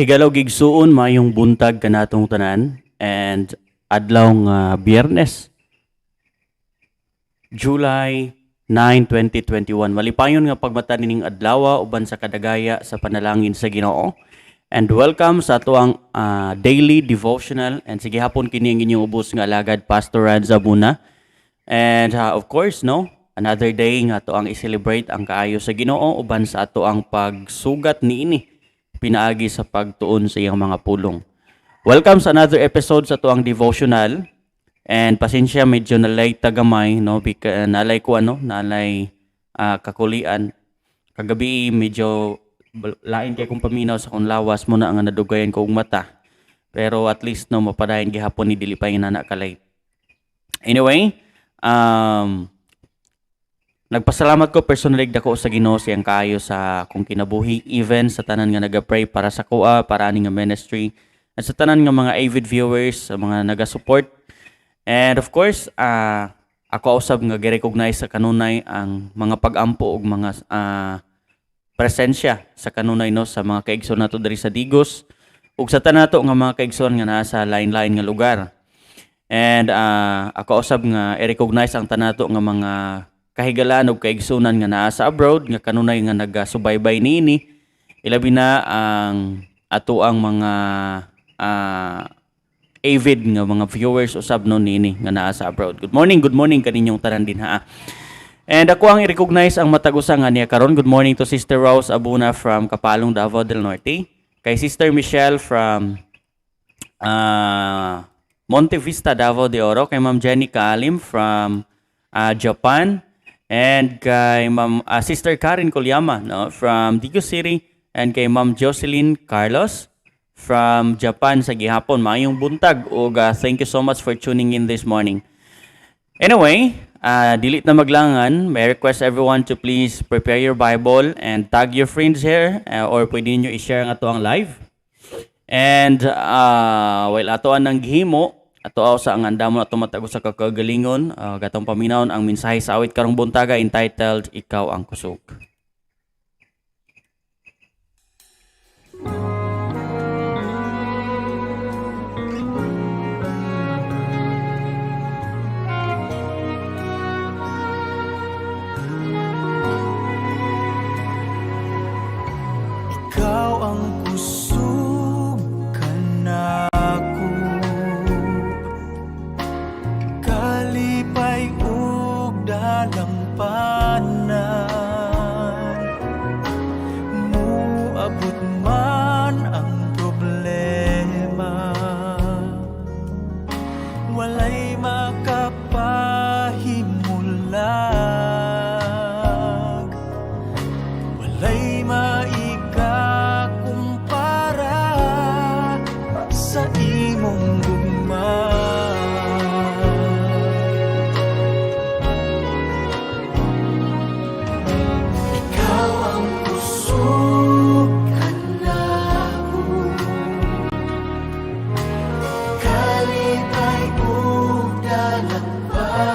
Higalaw, igsuon, maayong buntag kanatong tanan and adlaw nga Biyernes, July 9, 2021. Malipayon nga pagmata nining adlaw uban sa kadagaya sa panalangin sa Ginoo. And welcome sa atoang daily devotional, and sige hapon kini ang inyong ubos nga alagad, Pastor Ranza Buna. And of course, no, another day nga ato ang i-celebrate ang kaayo sa Ginoo uban sa ato ang pagsugat niini pinaagi sa pagtuon sa iyang mga pulong. Welcome sa another episode sa atoang devotional. And pasensya, medyo nalay tagamay, no, because nalay ko ano, nalay kakulian. Kagabi medyo lain kay kong paminaw sa akong lawas mo na nga nadugayan ko og mata. Pero at least, no, mapadayon gihapon ni, dili pa yung nana kalay. Anyway, nagpasalamat ko personally dako sa Ginoo sa iyang kaayo sa akong kinabuhi, even sa tanan nga naga-pray para sa kuha, para ani nga ministry, at sa tanan nga mga avid viewers, sa mga naga-support. And of course, ako usab nga gi-recognize sa kanunay ang mga pag-ampo ug mga presensya sa kanunay, no, sa mga kaigsoon nato diri sa Digos ug sa tanan nato nga mga kaigsoon nga naa sa lain-lain nga lugar. And ako usab nga i-recognize ang tanan nato nga mga kahigalaan ug kaigsunan nga naa sa abroad nga kanunay nga nagasubaybay niini, ilabi na ang ato ang mga avid nga mga viewers usab, no, niini nga naa sa abroad. Good morning kaninyong tanan din ha. And ako ang i-recognize ang matag usa nga niya karon. Good morning to Sister Rose Abuna from Kapalong, Davao del Norte. Kay Sister Michelle from Monte Vista, Davao de Oro. Kay Ma'am Jenny Kaalim from Japan. And kay Ma'am Sister Karen Kulyama, no, from Digos City. And kay Ma'am Jocelyn Carlos from Japan sa gihapon. Maayong buntag ug thank you so much for tuning in this morning. Anyway, dili na maglangan. May request everyone to please prepare your Bible and tag your friends here or pwede niyo i-share ang ato ang live. And while ato ang gihimo, ato aw sa ang andamo ato matag sa kakagalingon, gatong paminawon ang mensahe sa awit karong buntaga entitled "Ikaw ang Kusog." Ikaw ang kusog kanako, kalipay ug dalampanan. Muabot man ang problema, walay makapahimulag. Walay maikakumpara sa imong gugma. Ikaw ang kusog kanako, kalipay ug dalampanan.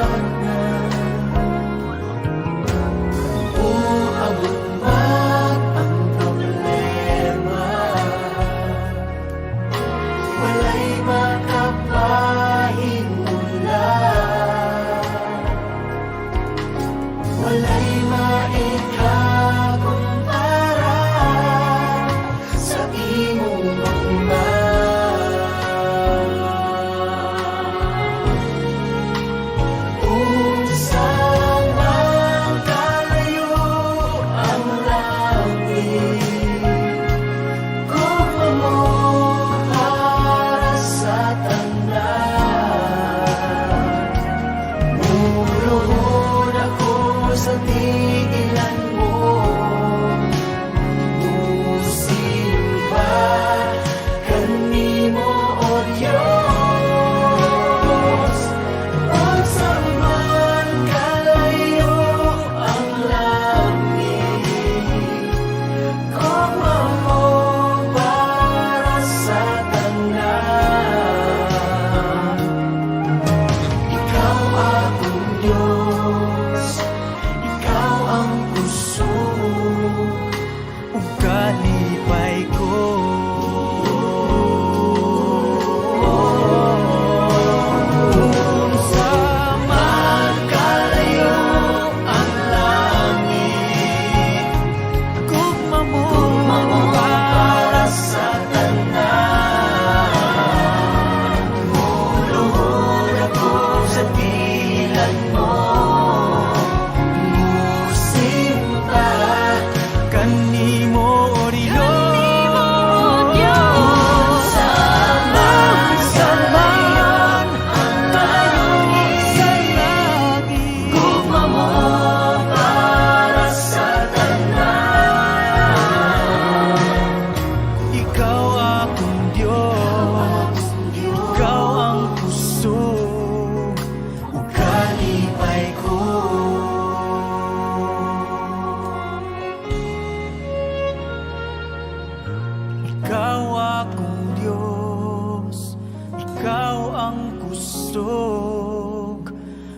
Kusog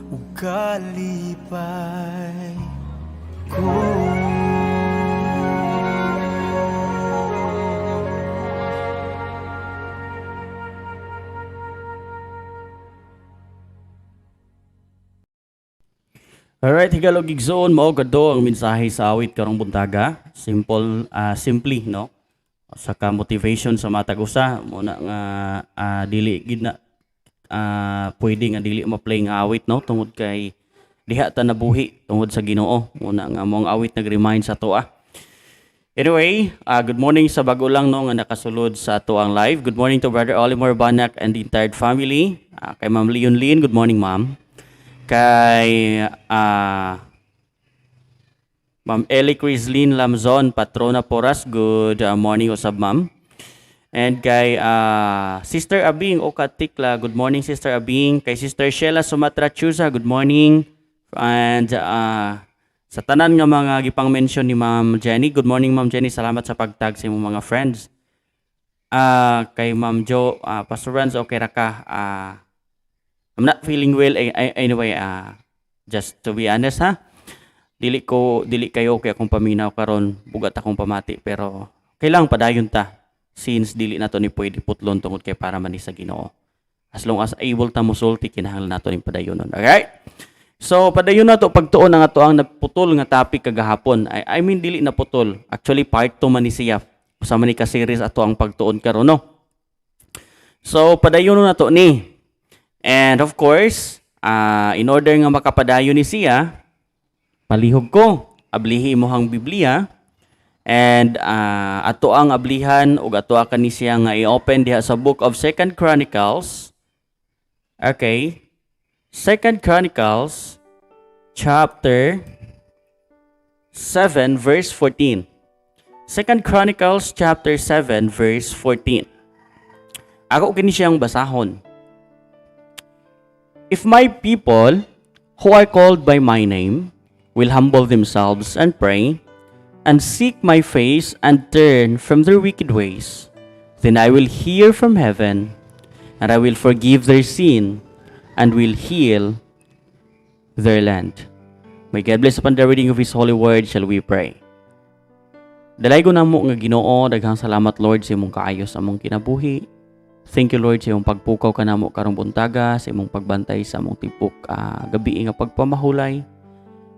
ug kalipay ko. Alright, higala og igsoon, mao kadto ang mensahe sa awit karong buntaga. Simple, simply, no? Saka motivation sa matag usa mo na nga dili gid na pwede nga dili ma-play nga awit, no, tungod kay diha ta nabuhi tungod sa Ginoo. Mo na nga mong awit nag-remind sa atoa. Anyway, good morning sa bago lang, no, nga nakasulod sa ato ang live. Good morning to Brother Olimar Banak and the entire family. Kay Ma'am Leon Lin, good morning, ma'am. Kay Ma'am Ellie Crislin Lamzon, Patrona Poras, good morning usab, ma'am. And kay Sister Abing Okatikla, good morning, Sister Abing. Kay Sister Sheila Sumatra Chusa, good morning. And sa tanan nga mga gipang mention ni Ma'am Jenny, good morning, Ma'am Jenny, salamat sa pagtag sa imong mga friends. Kay Ma'am Jo, Pastor Renz, okay ra ka? I'm not feeling well anyway, just to be honest ha. Dili kayo okay akong paminaw karon, bugat akong pamati, pero kailangan padayon ta since dili nato ni pwede putlon tungod kay para man ni sa Ginoo. As long as able ta mosulti, kinahanglan nato ning padayonon. Okay? So padayon nato pagtuon ang ato ang naputol nga topic kagahapon. I mean, dili naputol. Actually, part 2 man ni siya. Usa man ni ka series ato ang pagtuon karon, no. So padayon nato ni. And of course, in order nga makapadayon ni siya, palihog ko, ablihi imong Biblia and ato ang ablihan ug ato kani siya nga i-open diha sa book of Second Chronicles. Okay. Second Chronicles chapter 7 verse 14. Second Chronicles chapter 7 verse 14. Ako kini siyang basahon. "If my people who are called by my name will humble themselves and pray, and seek my face and turn from their wicked ways, then I will hear from heaven, and I will forgive their sin, and will heal their land." May God bless upon the reading of His holy word. Shall we pray? Dalaygon namo nga Ginoo, daghang salamat, Lord, sa imong kaayo sa among kinabuhi. Thank you, Lord, sa imong pagpukaw kanamo karong buntaga, sa imong pagbantay sa among tibok gabi nga pagpamahulay.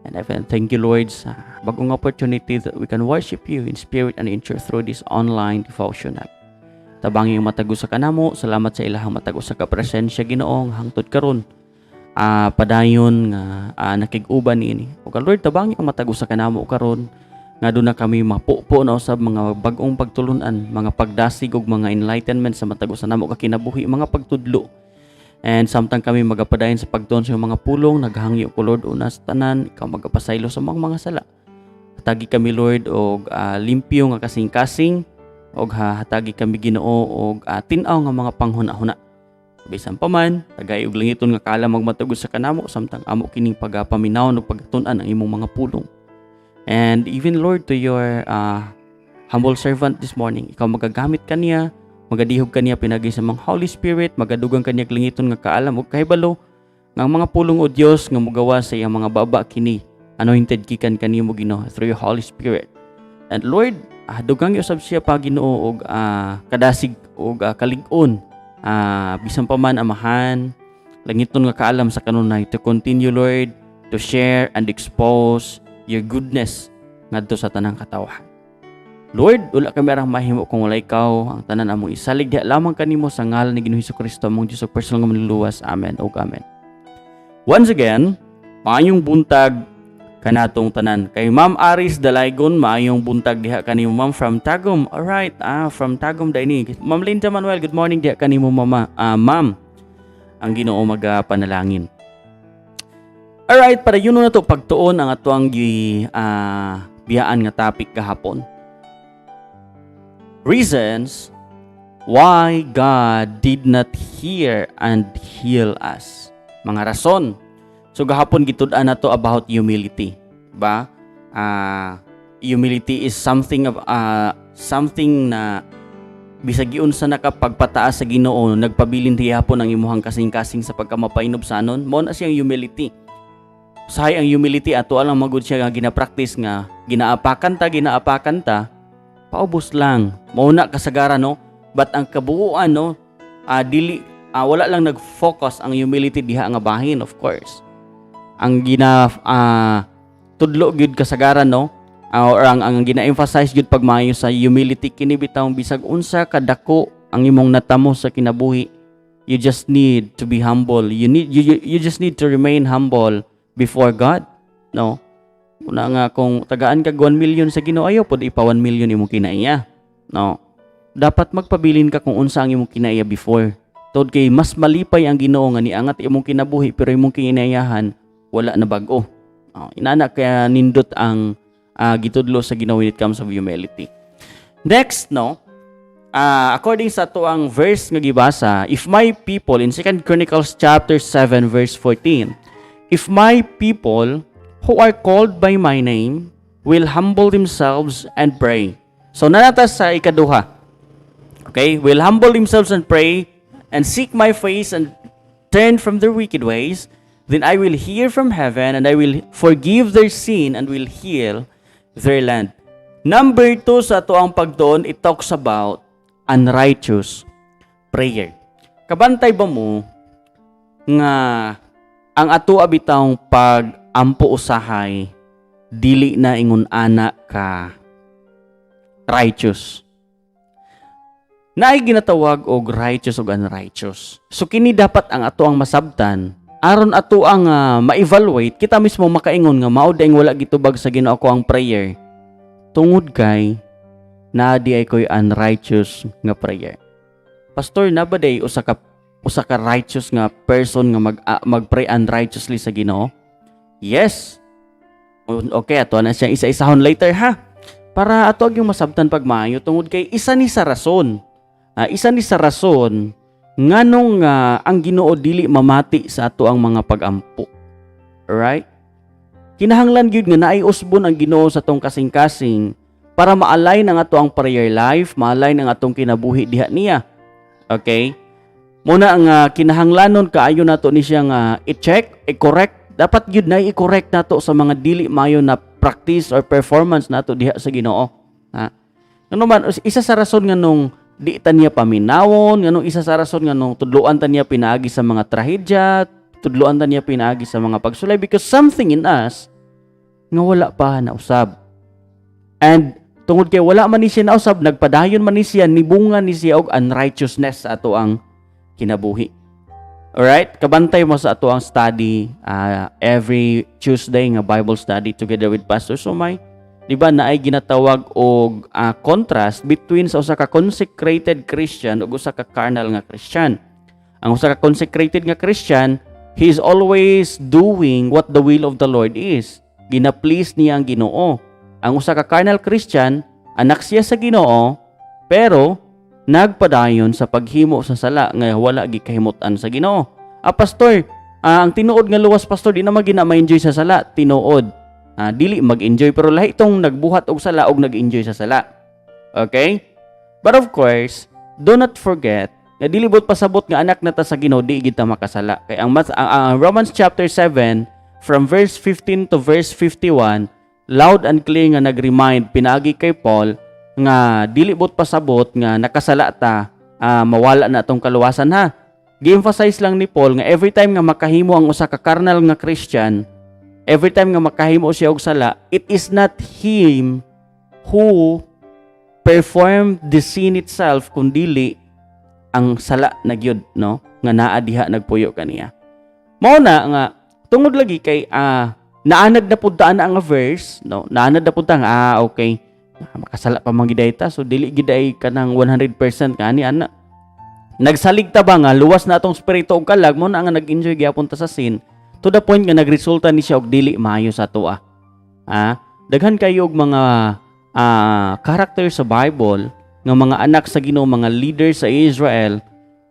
And I thank you, Lord, sa bagong opportunity that we can worship you in spirit and in truth through this online devotional. Tabangi ang matag usa kanamo, salamat sa ilahang matag usa ka presensya, Ginoo, hangtod karon. Padayon nga nakig-uban niini. Ug Lord, tabangi ang matag usa kanamo karon nga duna kami mapupo na usab mga bag-ong pagtulunan, mga pagdasig ug mga enlightenment sa matag usa namo ka kinabuhi, mga pagtudlo. And samtang kami magapadayon sa pagtuon sa iyong mga pulong, naghangyo ko, Lord, una sa tanan, ikaw magapasaylo sa mga sala. Hatagi kami, Lord, og limpyo nga kasing-kasing og hatagi kami, Ginoo, og tin-aw nga mga panghuna-huna. Bisan pa man, tagay og langiton nga kaalam ang matag usa kanamo samtang amo kining pagapaminaw ug pagtun-an ang imong mga pulong. And even, Lord, to your humble servant this morning, ikaw magagamit kaniya, magadihog kaniya pinagi sa mga Holy Spirit, magadugang kaniya langiton nga kaalam ug kahibalo nga ang mga pulong o Dios nga mugawa sa iyang mga baba kini anointed gikan kanimo, Ginoo, through your Holy Spirit. And Lord, dugang usab siya pa, Ginoo, og kadasig og kalig-on, bisan pa man amahan langiton nga kaalam sa kanunay to continue, Lord, to share and expose your goodness ngadto sa tanang katawhan. Lord, wala kami arang mahimo kung wala ikaw. Ang tanan among isalig diha lamang kanimo sa ngalan ni Ginoong Kristo, among Diyos ug personal nga manluluwas. Amen ug amen. Once again, maayong buntag kanatong tanan. Kay Ma'am Aris Dalaygon, maayong buntag diha kanimo, ma'am, from Tagum. Alright, from Tagum diay ni. Ma'am Linda Manuel, good morning diha kanimo, mama. Ma'am, ang Ginoo magapanalangin. Alright, para yun na to pagtuon ang atuang gi biyaan nga topic kahapon. Reasons why God did not hear and heal us. Mga rason. So gahapon gitud-an nato about humility, ba? Humility is something of something na Bisag giunsa na ka pagpataas sa Ginoo, nagpabilin gihapon ang imuhang kasing-kasing sa pagkamapahinubsanon. Mao na siyang humility. Usahay ang humility ato lang magud siya nga gina-practice nga ginaapakan ta, paubos lang. Mao na kasagaran, no? But ang kabuuan, no, dili wala lang nag-focus ang humility diha nga bahin, of course. Ang gina tudlo gyud kasagaran, no, or ang gina-emphasize gyud pagmaayo sa humility kini bitawng bisag unsa kadako ang imong natamo sa kinabuhi, you just need to be humble. You just need to remain humble before God, no? Una nga kung tagaan kag 1 million sa Ginoo, ayo pod ipa 1 million imong kinaiya, no? Dapat magpabilin ka kung unsa ang imong kinaiya before, tungod kay mas malipay ang Ginoo nga niangat imong kinabuhi pero imong kinaiyahan wala na bag-o. Oh, inana kaya nindot ang gitudlo sa Ginoo when it comes of humility. Next, no, according sa atoang verse nga gibasa, if my people, in 2 Chronicles chapter 7 verse 14, "If my people who are called by my name will humble themselves and pray." So naa na ta sa ikaduha. Okay? "Will humble themselves and pray and seek my face and turn from their wicked ways, then I will hear from heaven and I will forgive their sin and will heal their land." Number 2 sa atoang pagtuon, it talks about unrighteous prayer. Kabantay ba mo nga ang ato bitawng pag-ampo usahay dili na ingon ana ka righteous? Naay ginatawag og righteous ug unrighteous. So kini dapat ang ato ang masabtan aron ato ang ma-evaluate kita mismo, makaingon nga mao diay wala gitubag sa Ginoo ko ang prayer tungod kay naa diay ko'y unrighteous nga prayer. Pastor, naa ba day usa ka righteous nga person nga mag-pray unrighteously sa Ginoo? Yes. Okay, ato na siya isa-isahon later ha. Para ato yung masabtan pagmaayo tungod kay isa ni sa rason. Isa ni sa rason nganong ang Ginoo dili mamati sa ato ang mga pagampo. Alright? Kinahanglan gyud nga naay usbon ang Ginoo sa atong kasing-kasing para ma-align ang ato ang prayer life, ma-align ang atong kinabuhi diha niya. Okay? Mao na ang kinahanglanon kaayo nato ni siya nga i-check, i-correct. Dapat gyud na i-correct nato sa mga dili mayo na practice or performance nato diha sa Ginoo. Ha? Ano man, isa sa rason nga nung di ta niya paminawon, nganong isa sa rason nga nung tudloan ta niya pinaagi sa mga trahedya, tudloan ta niya pinaagi sa mga pagsulay, because something in us nga wala pa nausab. And tungod kay wala man ni siya nausab, nagpadayon man ni siya, nibunga ni siya og unrighteousness sa ato ang kinabuhi. Alright? Kabantay mo sa ato ang study every Tuesday nga Bible study together with Pastor Sumay. Di ba naay ginatawag og contrast between sa usa ka consecrated Christian ug usa ka carnal nga Christian? Ang usa ka consecrated nga Christian, he is always doing what the will of the Lord is. Gina-please niya ang Ginoo. Ang usa ka carnal Christian, anak siya sa Ginoo, pero nagpadayon sa paghimo sa sala nga wala gikahimut-an sa Ginoo. Ah, pastor, ang tinuod nga luwas, pastor, di na magina ma-enjoy sa sala, tinuod. Dili mag-enjoy, pero lahi itong nagbuhat og sala og nag-enjoy sa sala. Okay? But of course, do not forget nga dili buot pasabot nga anak na ta sa Ginoo, di gid ta makasala. Kay ang Romans chapter 7 from verse 15 to verse 51, loud and clear nga nag-remind pinaagi kay Paul nga dili buot pasabot nga nakasala ta, mawala na atong kaluwasan ha. Gi-emphasize lang ni Paul nga every time nga makahimo ang usa ka carnal nga Christian, every time nga makahimo siya og sala, it is not him who performed the sin itself kundili ang sala na gyud, no, nga naa diha nagpuyo kaniya. Mao na nga tungod lagi kay naanad na pud ta ana nga verse, no, naanad na pud ta nga okay, makasala pa man gid ta, so dili gid ay kanang 100% nga ani ana. Nagsalig ta ba nga luwas na atong spirito og kalag, mao na nga nag-enjoy gyapon ta sa sin to the point nga nagresulta ni siya og dili maayo sa atoa. Daghan kayo og mga character sa Bible nga mga anak sa Ginoo, mga leader sa Israel,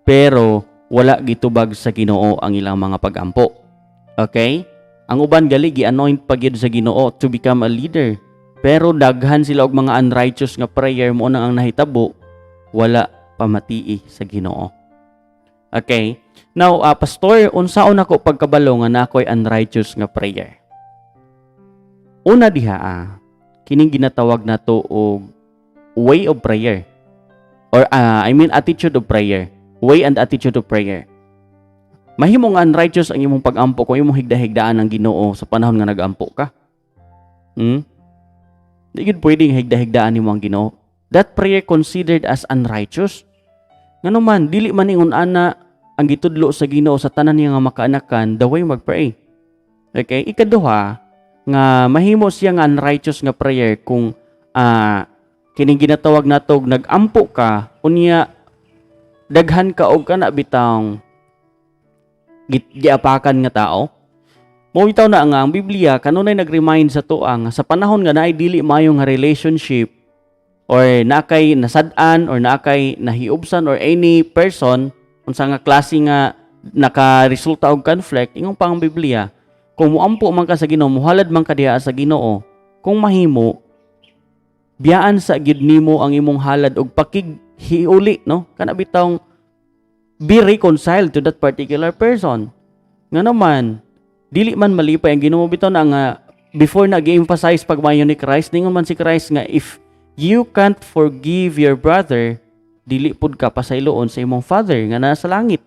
pero wala gitubag sa Ginoo ang ilang mga pagampo. Okay? Ang uban gali gi-anoint pa gyud sa Ginoo to become a leader. Pero daghan sila og mga unrighteous nga prayer, mao nang ang nahitabo wala pamatii sa Ginoo. Okay? Now, pastor, unsaon nako pagkabalo nga naa ko'y unrighteous nga prayer? Una diha, kining ginatawag nato og way of prayer. Or I mean, attitude of prayer. Way and attitude of prayer. Mahimo nga unrighteous ang imong pagampo kung imong higda-higdaan ang Ginoo sa panahon nga nagampo ka. Di gid pwede nga higda-higdaan nimo ang Ginoo. That prayer considered as unrighteous. Ngano man, dili man ingon ana ang gitudlo sa Ginoo sa tanan niya nga makaanakan, the way magpray. Okay? Ikaduha, nga mahimo siya nga unrighteous nga prayer kung kining ginatawag nato og nagampo ka unya daghan ka og kana bitang giapakan nga tao. Mo bitaw na nga ang Biblia kanunay nag-remind sa atoa nga sa panahon nga naay dili maayo nga relationship or naa kay nasad-an or naa kay nahiubsan or any person unsa nga klase nga nakaresulta og conflict, ingon pa ang Biblia, kung muampo man ka sa Ginoo, muhalad man ka diha sa Ginoo, kung mahimo biyaan sa gyud nimo ang imong halad og pakighiuli, no, kana bitawng be reconciled to that particular person. Nga naman dili man malipay ang Ginoo. Bitaw na nga before na gi-emphasize pagmayo ni Christ, ningon man si Christ nga if you can't forgive your brother, dili pud ka pasayloon sa imong Father nga nasa langit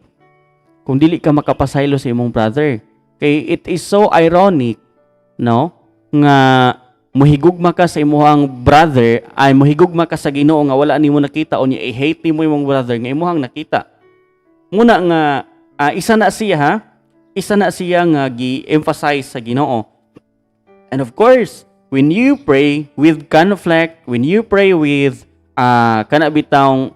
kung dili ka makapasaylo sa imong brother. Kay it is so ironic, no, nga muhigugma ka sa imong brother, ay muhigugma ka sa Ginoo nga wala nimo nakita, unya i-hate nimo imong brother nga imuhang nakita. Muna nga isa na siya ha, isa na siya nga gi-emphasize sa Ginoo. And of course, when you pray with conflict, when you pray with kana bitawng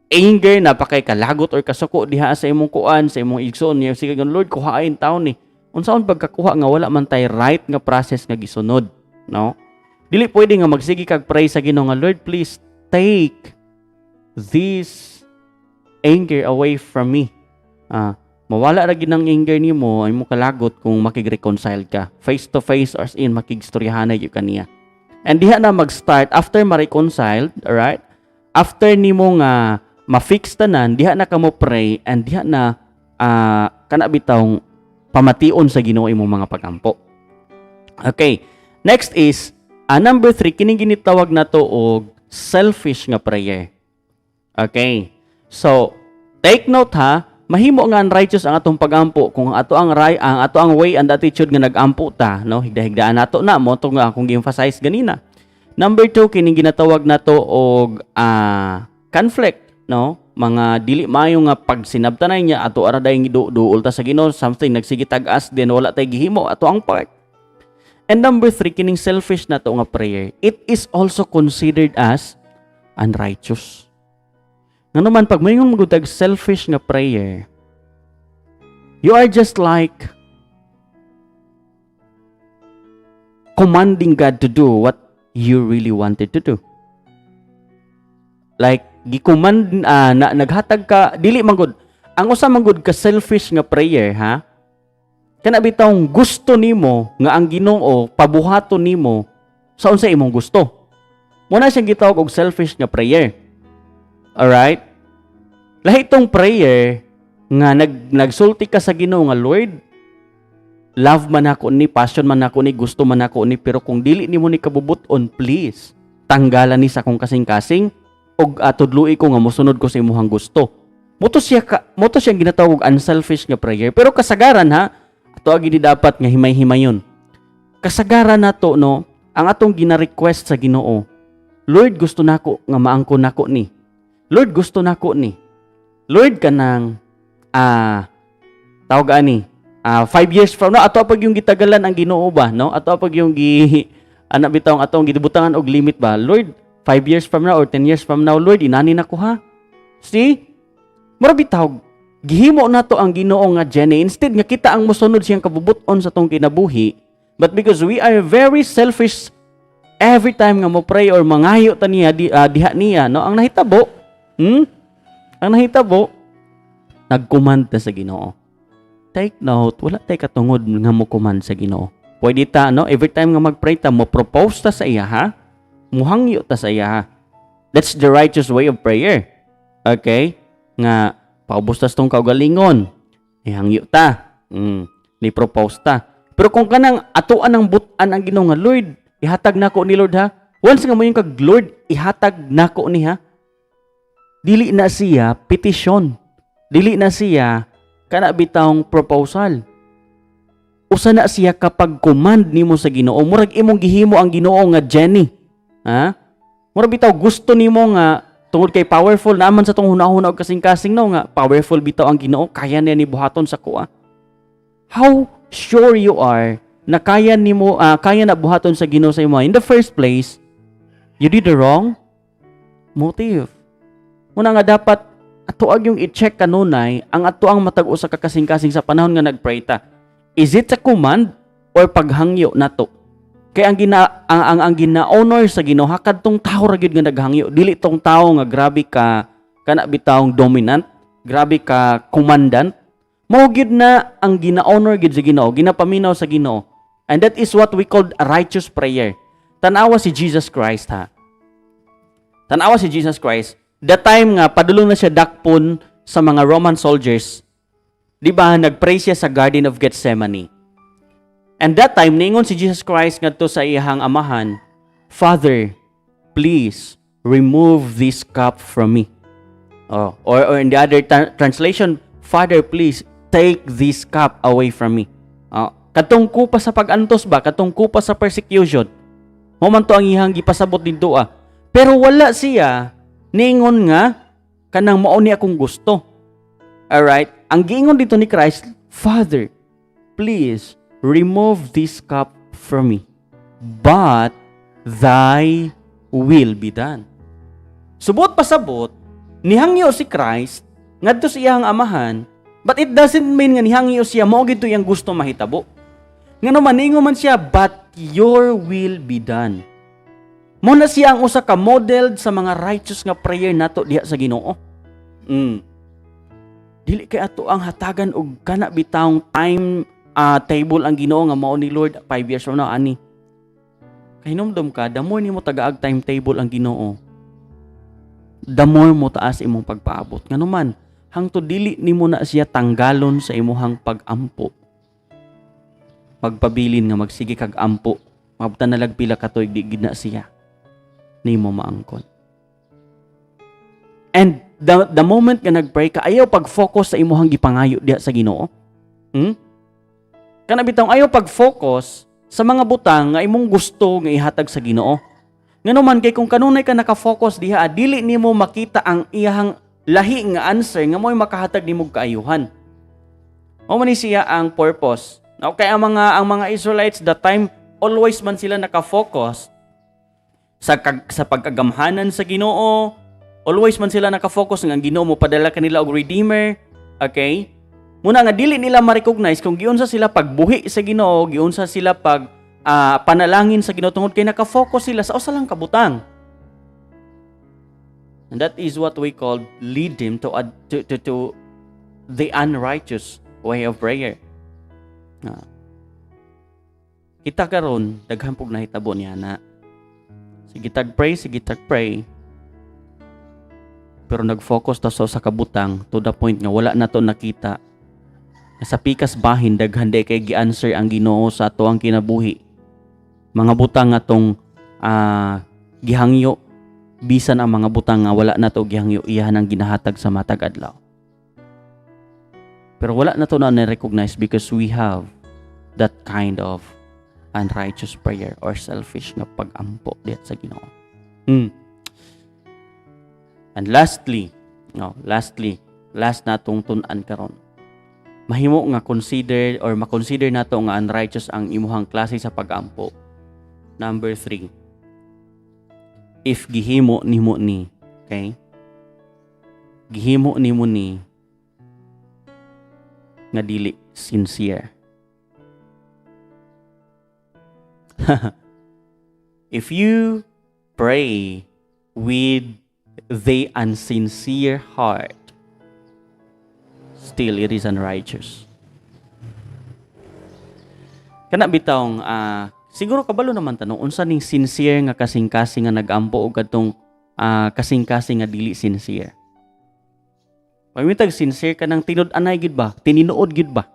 anger, napakay kalagot or kasuko diha sa imong kuan, sa imong igsoon niya, sige, "Lord, kuhain taon ni." Unsaon pagkakuha nga wala man tay right nga process nga gisunod, no? Dili pwede nga magsige kag pray sa Ginoo nga, "Lord, please take this anger away from me." Mawala ra gid ang anger nimo, ay mo kalagot, kung makig-reconcile ka face to face or as in makigstoryahanay gyud kaniya. And diha na mag-start after ma-reconcile, alright? After nimo nga ma-fix tanan, diha na ka mo pray and diha na kana bitawng pamation sa Ginoo imong mga pagampo. Okay. Next is number 3, kining ginitawag nato og selfish nga prayer. Okay. So, take note ha, mahimo nga unrighteous ang atong pagampo kung ang ato ang way and attitude nga nagampo ta, no, higda-higdaan nato na mo to nga akong gi-emphasize ganina. Number 2, kining ginatawag nato og conflict, no? Mga dili maayo nga pagsinabtanay niya ato ara dayong duol ta sa Ginoo, something nagsige tag-as din, wala tay gihimo ato ang part. And number 3, kining selfish nato nga prayer, it is also considered as unrighteous. Nga naman, pag moingon mo tag selfish nga prayer, you are just like commanding God to do what you really wanted to do. Like gi-command na naghatag ka, dili man gud ang usa man gud ka selfish nga prayer ha. Kana bitawng gusto nimo nga ang Ginoo pabuhaton nimo sa unsa imong gusto. Muna siyang gitawag og selfish nga prayer. Alright? Lahi tong prayer nga nagsulti ka sa Ginoo nga, "Lord, love man ako ni, passion man ako ni, gusto man ako ni, pero kung dili nimo ni kabubut-on, please tanggalan ni sa akong kasing-kasing og tudloi ko nga mosunod ko sa imuhang gusto." Mo to siya ginatawag og unselfish nga prayer. Pero kasagaran ha, ato agi di dapat nga himay-himayon. Kasagaran nato, no, ang atong gina-request sa Ginoo, "Lord, gusto nako nga maangkon nako ni. Lord, gusto nako ni. Lord, kanang tawag ani, 5 years from now," ato pag yung gitagalan ang Ginoo ba, no? Ato pag yung gi ana bitaw ang atong gibutangan og limit ba? "Lord, 5 years from now or 10 years from now, Lord, inani na ko ha." See? Mura bitaw gihimo nato ang Ginoo nga genie instead nga kita ang mosunod siyang kabubut-on sa tong kinabuhi. But because we are very selfish every time nga mo pray or mangayo ta niya diha niya, no, ang nahitabo, Ang nahitabo, nag-command ta sa Ginoo. Take note, wala tay katungod nga mo command sa Ginoo. Pwede ta, no, every time nga mag-pray ta, mo propose ta sa iya ha, muhangyo ta sa iya ha. That's the righteous way of prayer. Okay? Nga paubos tas tong kaugalingon. Ihangyo ta. Ni propose ta. Pero kung kanang atoan ang butan ang Ginoo nga, "Lord, ihatag nako ni, Lord, ha." Once nga moingon kag, "Lord, ihatag nako ni, ha." Dili na siya petisyon. Dili na siya kana bitawng proposal. Usa na siya kapag command nimo sa Ginoo, murag imong gihimo ang Ginoo nga genie. Ha? Murag bitaw gusto nimo nga tungod kay powerful naman sa tong hunahuna og kasing-kasing, no, nga powerful bitaw ang Ginoo, kaya niya ni buhaton sa kuha. How sure you are na kaya nimo, kaya na buhaton sa Ginoo sa imo? In the first place, you did the wrong motive. Muna nga dapat atoang yung i-check kanunay ang ato ang matag usa ka kasing-kasing sa panahon nga nagpray ta. Is it a command or paghangyo nato? Kay ang gina-honor sa Ginoo kadtong tawo ra gyud nga naghangyo, dili tong tawo nga grabe ka kana bitawng dominant, grabe ka commandant. Mao gyud na ang gina-honor gyud sa Ginoo, ginapaminaw sa Ginoo. And that is what we call a righteous prayer. Tanawa si Jesus Christ, ha. Tanawa si Jesus Christ. The time nga padulong na siya dakpon sa mga Roman soldiers, di ba nagpray siya sa Garden of Gethsemane? And that time, ningon si Jesus Christ ngadto sa iyahang amahan, "Father, please remove this cup from me." Oh, or in the other translation, "Father, please take this cup away from me." Oh, katong kupa sa pag-antos ba, katong kupa sa persecution. Mao man to ang iyang gipasabot didto ah. Pero wala siya ningon nga kanang mao ni akong gusto. Alright? Ang giingon dito ni Christ, "Father, please remove this cup from me, but thy will be done." Subot pasabot, nihangyo si Christ ngadto sa iyang amahan, but it doesn't mean nga nihangyo siya mao gid to iyang gusto mahitabo. Ngano man ningon man siya, "But your will be done." Mao na siya ang usa ka model sa mga righteous nga prayer nato diha sa Ginoo. Dili kay ato ang hatagan og kana bitawng time table ang Ginoo nga mao ni, "Lord, 5 years from now ani." Kahinumdom ka, the more nimo tagaag timetable ang Ginoo, the more mo taas imong pagpaabot. Ngano man, hangtod dili nimo na siya tanggalon sa imuhang pag-ampo. Magpabilin nga magsige kag ampo, mabtan na lag pila ka tuig, di gid na siya nimo maangkon. And the moment nga nagpray ka, ayaw pag-focus sa imuhang gipangayo diha sa Ginoo. Kana bitawng ayaw pag-focus sa mga butang nga imong gusto nga ihatag sa Ginoo. Ngano man, kay kung kanunay ka naka-focus diha, dili nimo makita ang iyahang lahi nga answer nga mo'y makahatag nimo og kaayuhan. Mao man ni siya ang purpose. Now, kay ang mga Israelites that time, always man sila naka-focus sa pagkagamhanan sa Ginoo. Always man sila naka-focus nga ang Ginoo mo padala kanila og redeemer. Okay? Muna nga dili nila ma-recognize kung giunsa sila pagbuhi sa Ginoo, giunsa sila pag panalangin sa Ginoo tungod kay naka-focus sila sa usa lang ka butang. And that is what we call lead them to the unrighteous way of prayer. Kita karon daghan pug nahitabo niya na. Sige tag pray, sige tag pray. Pero nag-focus ta sa usa ka butang to the point nga wala na to nakita nga sa pikas bahin daghan di kay gi-answer ang Ginoo sa ato ang kinabuhi. Mga butang nga tong gihangyo, bisan ang mga butang nga wala nato gihangyo, iyahan ang ginahatag sa matag adlaw. Pero wala na to na na-recognize because we have that kind of unrighteous prayer or selfish nga pag-ampo diha sa Ginoo. And lastly, no, lastly, last natong tun-an karon. Mahimo nga consider or makonsider nato nga unrighteous ang imuhang klase sa pag-ampo. Number 3. If gihimo nimo ni, okay? Gihimo nimo ni nga dili sincere. If you pray with the unsincere heart, still it is unrighteous. Kana bitawng siguro kabalo naman tanong unsa ning sincere nga kasing-kasing nga nagampo o kadtong kasing-kasing nga dili sincere. Pagmitag sincere ka ng tinud-anay gid ba? Tininuod gid ba?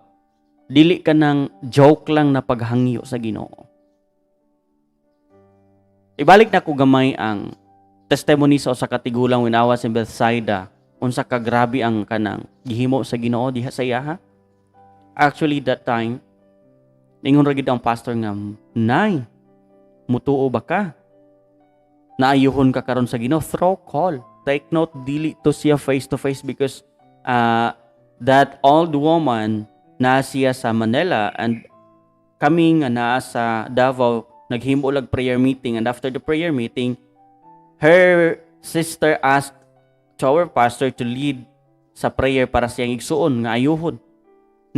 Dili ka ng joke lang na paghangyo sa Ginoo. Ibalik na ko gamay ang testimony sa usa ka tigulang when I was in Bethsaida, unsa ka grabe ang kanang gihimo sa Ginoo diha sa iyaha. Actually, that time, ningon ra gid ang pastor nga, "Nay, mutuo ba ka? Naayuhon ka karon sa Ginoo through call." Take note, dili to siya face to face because that old woman naa siya sa Manila and kami nga naa sa Davao, naghimo lag prayer meeting, and after the prayer meeting, her sister asked to our pastor to lead sa prayer para siyang igsuon nga ayuhon.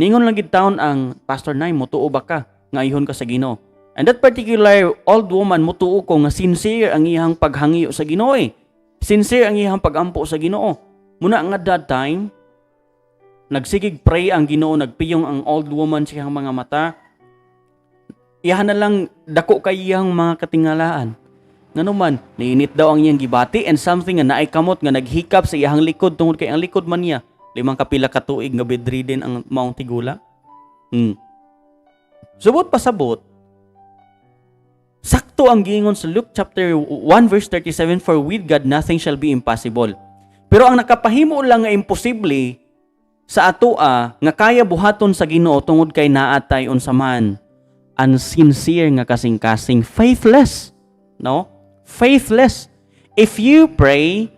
Ningon lang gid taon ang pastor, "Nay, mutuo ba ka nga ayuhon ka sa Ginoo?" And that particular old woman, mutuo ko nga sincere ang iyang paghangyo sa Ginoo eh. Sincere ang iyang pagampo sa Ginoo. Muna nga that time, nagsigig pray ang Ginoo, nagpiyong ang old woman sa iyang mga mata. Iyahan na lang dako kay iyang mga katingalaan. Ngano man, niinit daw ang iyang gibati and something nga naay kamot nga naghikap sa iyang likod tungod kay ang likod man niya. Limang kapila ka tuig nga bedridden ang maong tigula. Subot pasabot, sakto ang giingon sa Luke chapter 1 verse 37, "For with God nothing shall be impossible." Pero ang nakapahimo lang nga imposible sa atoa nga kaya buhaton sa Ginoo tungod kay naatay unsa man ang sincere nga kasing-kasing, faithless, no? Faithless. If you pray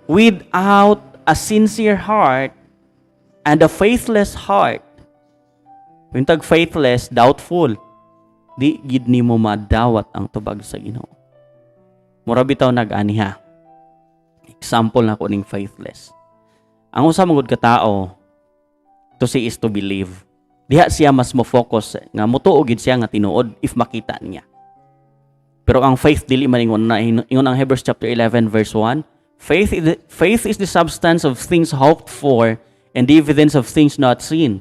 without a sincere heart and a faithless heart, tag faithless, doubtful, di gid nimo madawat ang tubag sa Ginoo. Mura bitaw nag-ani ha. Example na ko ning faithless. Ang usa man gud ka tao, to see is to believe. Diha siya mas mo focus nga mutuo gid siya nga tinuod if makita niya. Pero ang faith, dili man ingon na ingon ang Hebrews chapter 11 verse 1, faith is the substance of things hoped for and the evidence of things not seen.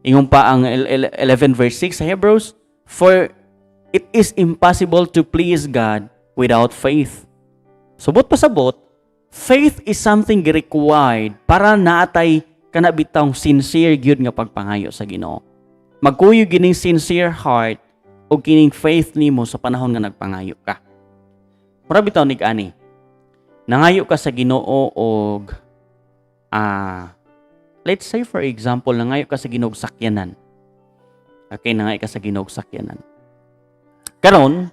Ingon pa ang 11 verse 6 sa Hebrews, "For it is impossible to please God without faith." Subot pasabot, faith is something required para naatay kana bitawng sincere gyud nga pagpangayo sa Ginoo. Magkuyog gining sincere heart o kining faith nimo sa panahon nga nagpangayo ka. Mura bitaw nig ani. Nangayo ka sa Ginoo og let's say, for example, nangayo ka sa Ginoo og sakyanan. Okay, nangayo ka sa Ginoo og sakyanan. Karon,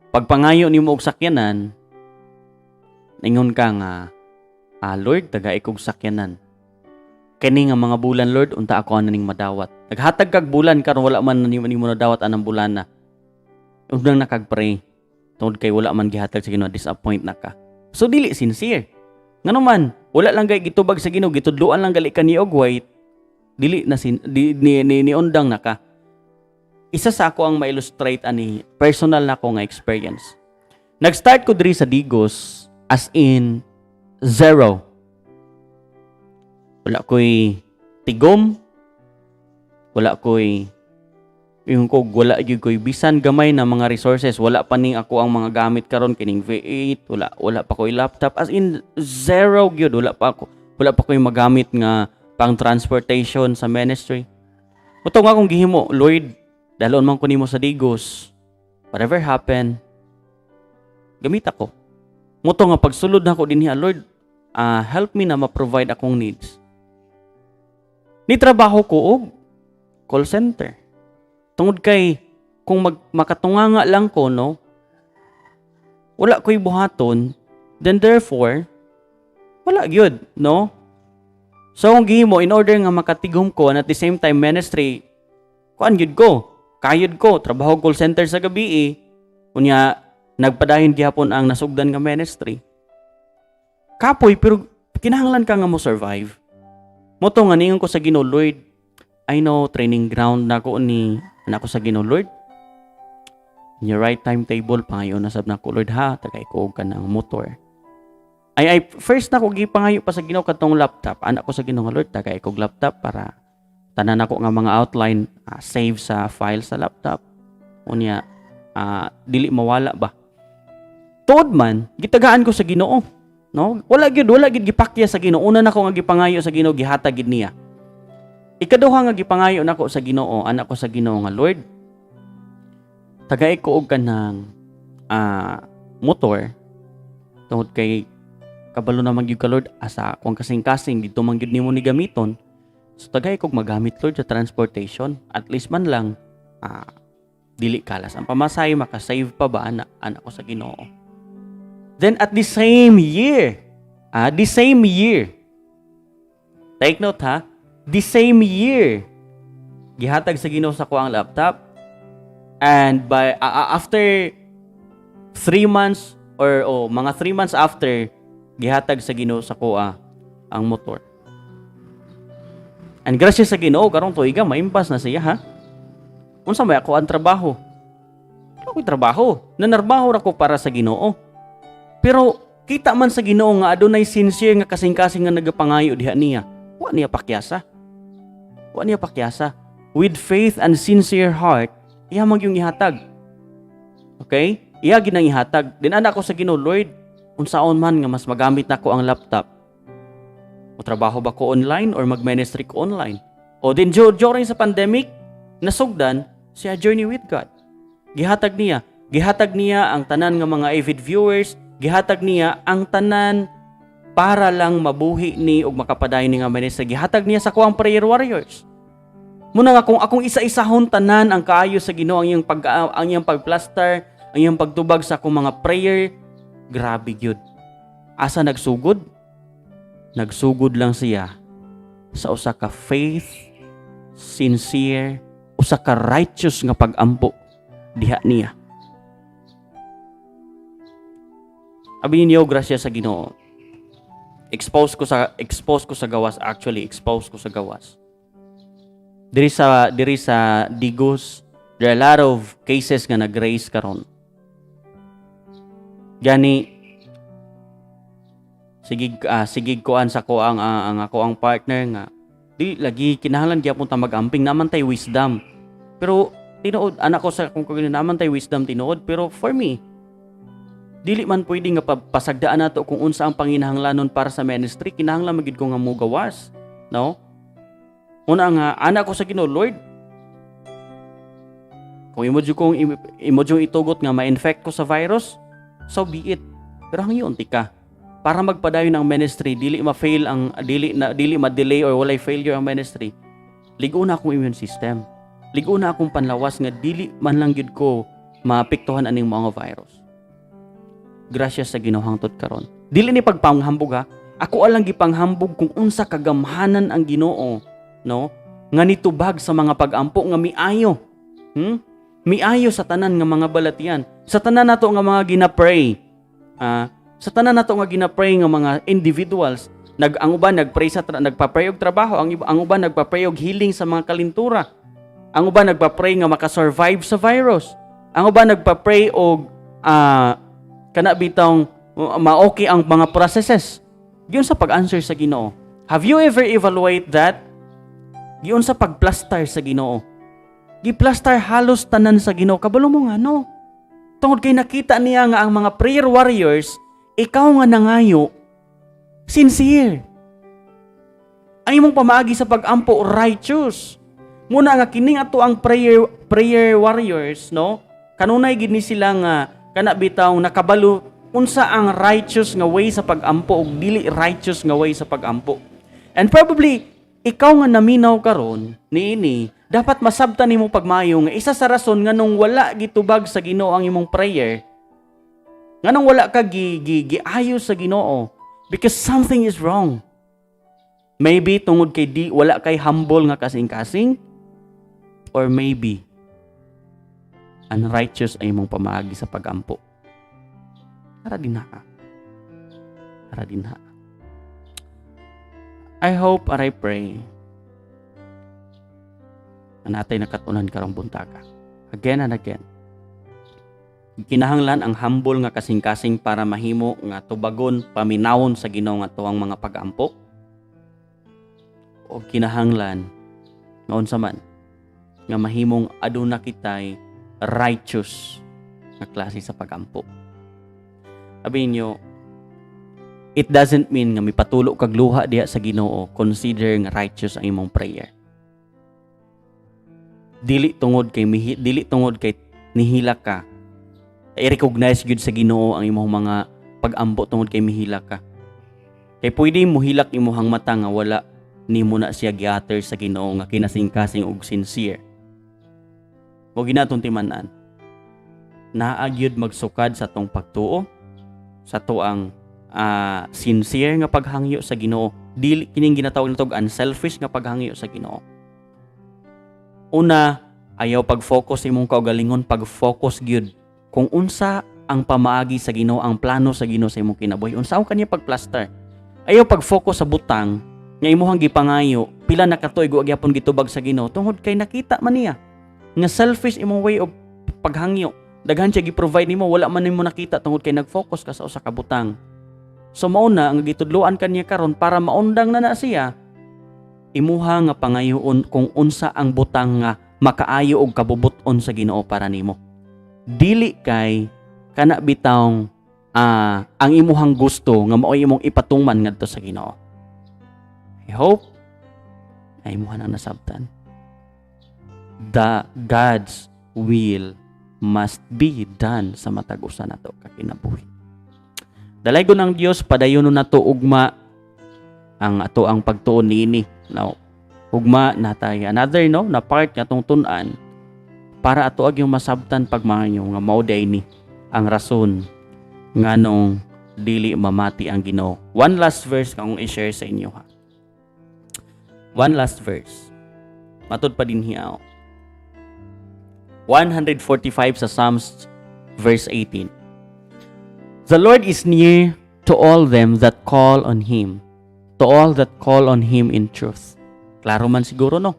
pagpangayo nimo og sakyanan, ningon ka nga, "Lord, tagai kog sakyanan. Kini nga mga bulan, Lord, unta ako ana ning madawat." Naghatag kag bulan, karon wala man nimo nadawat anang bulan na. Undang nakag-pray. Tungod kay wala man gihatag sa Ginoo, disappoint na ka. So dili sincere. Ngano man, wala lang gay gitubag sa Ginoo, gitudloan lang gali ka ni og white, dili na sin, di, ni undang na ka. Isa sa ako ang ma-illustrate ani, personal na ko nga experience. Nag-start ko diri sa Digos as in zero. Wala ko'y tigom, wala ko'y yung ko, wala gyud ko'y bisan gamay na mga resources, wala pa ning ako ang mga gamit karon kining V8, wala pa ko'y laptop, as in zero gyud, wala pa ko'y magamit nga pang transportation sa ministry. Mao nga akong gihimo, "Lord, dalon man ko nimo sa Digos. Whatever happen, gamit ako." Mao to nga pagsulod nako dinhi, "Lord, help me na ma-provide akong needs." Ni trabaho ko og call center. Tungod kay kung makatunganga lang ko, no, wala ko'y buhaton, then therefore wala gyud, no? So ang gihimo, in order nga makatigom ko and at the same time ministry, kuan gyud ko, kayod ko, trabaho call center sa gabi eh. Unya nagpadayon gihapon ang nasugdan nga ministry. Kapoy, pero kinahanglan ka nga mo survive. Mao to nga ningon ko sa Ginoo, "Lord, I know training ground na ko ni anak ko sa Ginoo, Lord. In your right timetable, pangayo na sab nako, Lord, ha, tagay ko og kanang motor." Ay, first na ko gipangayo pa sa Ginoo katong laptop. Anak ko sa Ginoo nga, "Lord, tagay ko og laptop para tanan ako nga mga outline save sa file sa laptop. Unya dili mawala ba." Tuod man, gitagaan ko sa Ginoo. No? Wala gyud gipakya sa Ginoo. Una nako nga gipangayo sa Ginoo, gihatag gid niya. Ikaduha nga gipangayo nako sa Ginoo, anak ko sa Ginoo nga, "Lord, tagay ko og kanang motor tungod kay kabalo na man gyud ka, Lord, asa akong kasing-kasing dito man gyud nimo ni gamiton. So tagay kog magamit, Lord, sa transportation. At least man lang dili kalas ang pamasahe, makasave pa ba ana," ko sa Ginoo. Then at the same year, the same year, take note ha, the same year, gihatag sa Ginoo sa ko ang laptop. And by after 3 months or oh, mga 3 months after, gihatag sa Ginoo sa ko ang motor. And gracias sa Ginoo, karong tuiga maimpas na siya ha. Unsa may ako ang trabaho? Wala ko'y trabaho. Nanarbaho ra ko para sa Ginoo. Pero kita man sa Ginoo nga adunay sincere nga kasing-kasing nga nagapangayo diha niya. Wa niya pakyasa. Wa niya pakyasa. With faith and sincere heart, iya man yung ihatag. Okay? Iya ginang ihatag. Din ana ko sa Ginoo, "Lord, unsaon man nga mas magamit nako ang laptop? O trabaho ba ko online or mag-ministry ko online?" O din during sa pandemic, nasugdan siya Journey with God. Gihatag niya. Gihatag niya ang tanan nga mga avid viewers, gihatag niya ang tanan para lang mabuhi ni ug makapadayon ni nga ministry. Gihatag niya sa kuang prayer warriors. Muna nga kung akong isa-isahon tanan ang kaayo sa Ginoo, ang iyang pagplaster, ang iyang pagtubag sa akong mga prayer, grabe gyud. Asa nagsugod? Nagsugod lang siya sa usa ka faith, sincere, usa ka righteous nga pag-ampo diha niya. Abi ninyo, grasya sa Ginoo. Expose ko sa gawas, actually expose ko sa gawas. Diri sa Digos, there are a lot of cases nga nag-raise karon. Gani sige kuan sa ko ang ako ang partner nga di lagi kinahanglan gyapon ta mag-amping, naman tay wisdom. Pero tinuod anak ko sa kung kung naman tay wisdom tinuod, pero for me dili man pwede nga pasagdaan nato kung unsa ang panginahanglanon para sa ministry. Kinahanglan magid ko nga mugawas, no? Una nga anak ko sa Ginoo, "Lord, kung imo jud itugot nga ma-infect ko sa virus, so be it, pero hangyoon tika para magpadayon ang ministry, dili ma-fail ang dili na dili ma-delay or walay failure ang ministry. Ligo na akong immune system, ligo na akong panlawas nga dili man lang gyud ko maapektuhan aning mga virus." Gracias sa Ginoo hangtod karon. Dili ni pagpanghambog ha. Ako alang gipanghambog kung unsa kagamhanan ang Ginoo, no? Nga nitubag sa mga pag-ampo nga miayo. Miayo sa tanan nga mga balatian. Sa tanan nato nga mga gina-pray. Sa tanan nato nga gina-pray nga mga individuals, ang uban nagpray sa nagpa-pray og trabaho, ang uban nagpa-pray og healing sa mga kalintura. Ang uban nagpa-pray nga maka-survive sa virus. Ang uban nagpa-pray og kana bitong ma-okay ang mga processes. Giun sa pag-answer sa Ginoo. Have you ever evaluate that? Giun sa pagplastar sa Ginoo. Giplastar halos tanan sa Ginoo. Kabalo mo nga no. Tungod kay nakita niya nga ang mga prayer warriors, ikaw nga nangayo, sincere. Ang imong pamaagi sa pag-ampo, righteous. Muna nga kining ato ang prayer prayer warriors, no? Kanunay gid ni sila nga kana bitaw nakabalo unsa ang righteous nga way sa pag-ampo ug dili righteous nga way sa pag-ampo. And probably ikaw nga naminaw karon niini, dapat masabtan nimo pagmayo nga isa sa rason nganong wala gitubag sa Ginoo ang imong prayer, nganong wala ka gi, gi, giayo sa Ginoo, because something is wrong. Maybe tungod kay di wala kay humble nga kasing-kasing, or maybe unrighteous ay imong pamaagi sa pagampo. Ara din ha. Ara din ha. I hope and I pray na natay nakatunan karong buntaga. Again and again. Kinahanglan ang humble nga kasing-kasing para mahimo nga tubagon, paminawon sa Ginoo nga tuang mga pag-ampo. O kinahanglan nga unsa man nga mahimong aduna kitay righteous nga klase sa pagampo. Abi niyo, It doesn't mean nga mipatulo kag luha diha sa Ginoo, consider nga righteous ang imong prayer. Dili tungod kay nihilak ka, i-recognize gyud sa Ginoo ang imong mga pag-ampo tungod kay mihilak ka. Kay pwede mohilak imuhang mata nga wala nimo na siya gi-utter sa Ginoo nga kinasingkasing ug sincere. Mo ginatong timan-an. Naa gyud magsukad sa atong pagtuo, sa atoang sincere nga paghangyo sa Ginoo. Dili kining ginatawag nato og unselfish nga paghangyo sa Ginoo. Una, ayaw pag-focus sa imong kaugalingon, pag-focus gyud kung unsa ang pamaagi sa Ginoo, ang plano sa Ginoo sa imong kinabuhi. Unsa ang kanya pagplaster. Ayaw pag-focus sa butang nga imuhang gipangayo, pila na ka tuig wa gyapon gitubag sa Ginoo tungod kay nakita man niya nga selfish imong way of paghangyo. Daghan siya gi-provide nimo, wala man nimo nakita tungod kay nag-focus ka sa usa ka butang. So mao na ang gitudloan kaniya karon para maundang na na siya, imuha nga pangayoon kung unsa ang butang nga makaayo og kabubut-on sa Ginoo para nimo. Dili kay kana bitawng ang imuhang gusto nga mao'y imong ipatungman ngadto sa Ginoo. I hope na imuha nang nasabtan. The God's will must be done sa matag usa nato ka kinabuhi. Dalaygon ang Dios, padayon nato ugma ang ato ang pagtuon niini. Now, ugma natay another, no, na part nga atong tun-an para ato agyong masabtan pagmanyo nga mao diay ni ang rason nganong dili mamati ang Ginoo. One last verse nga akong i-share sa inyo ha. One last verse. Matud pa din hiyaw. 145 sa Psalms, verse 18. "The Lord is near to all them that call on Him, to all that call on Him in truth." Klaro man siguro, no?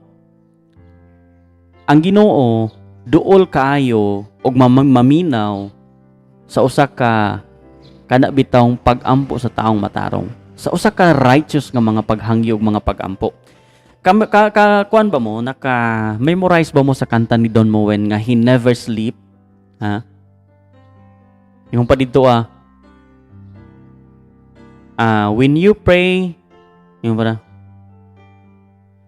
Ang Ginoo duol kaayo og maminaw sa usa ka kana bitawng pag-ampo sa taong matarong. Sa usa ka righteous nga mga paghangyo ug mga pag-ampo. Ka kuan ba mo, naka memorize ba mo sa kanta ni Don Moen nga "He Never Sleep"? Ha? Yung pa dito ah. "When you pray," yung para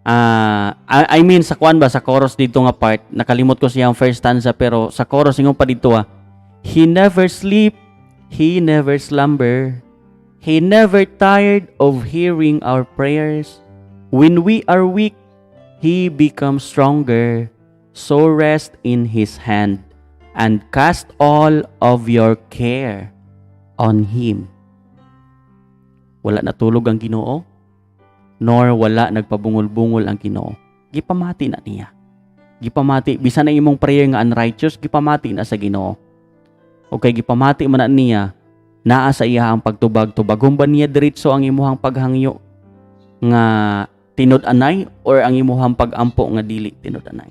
I mean, sa kuan ba, sa chorus dito nga part, nakalimot ko siyang first stanza, pero sa chorus ingon pa dito ah, "He never sleep, He never slumber, He never tired of hearing our prayers. When we are weak, He becomes stronger. So rest in His hand and cast all of your care on Him." Wala natulog ang Ginoo, nor wala nagpabungol-bungol ang Ginoo. Gipamati na niya. Gipamati bisan ang imong prayer nga unrighteous, gipamati na sa Ginoo. Okay, gipamati man na niya, naa sa iya ang pagtubag. Tubagon ba niya diretso ang imuhang paghangyo nga tinud-anay or ang imuhang pag-ampo nga dili tinud-anay?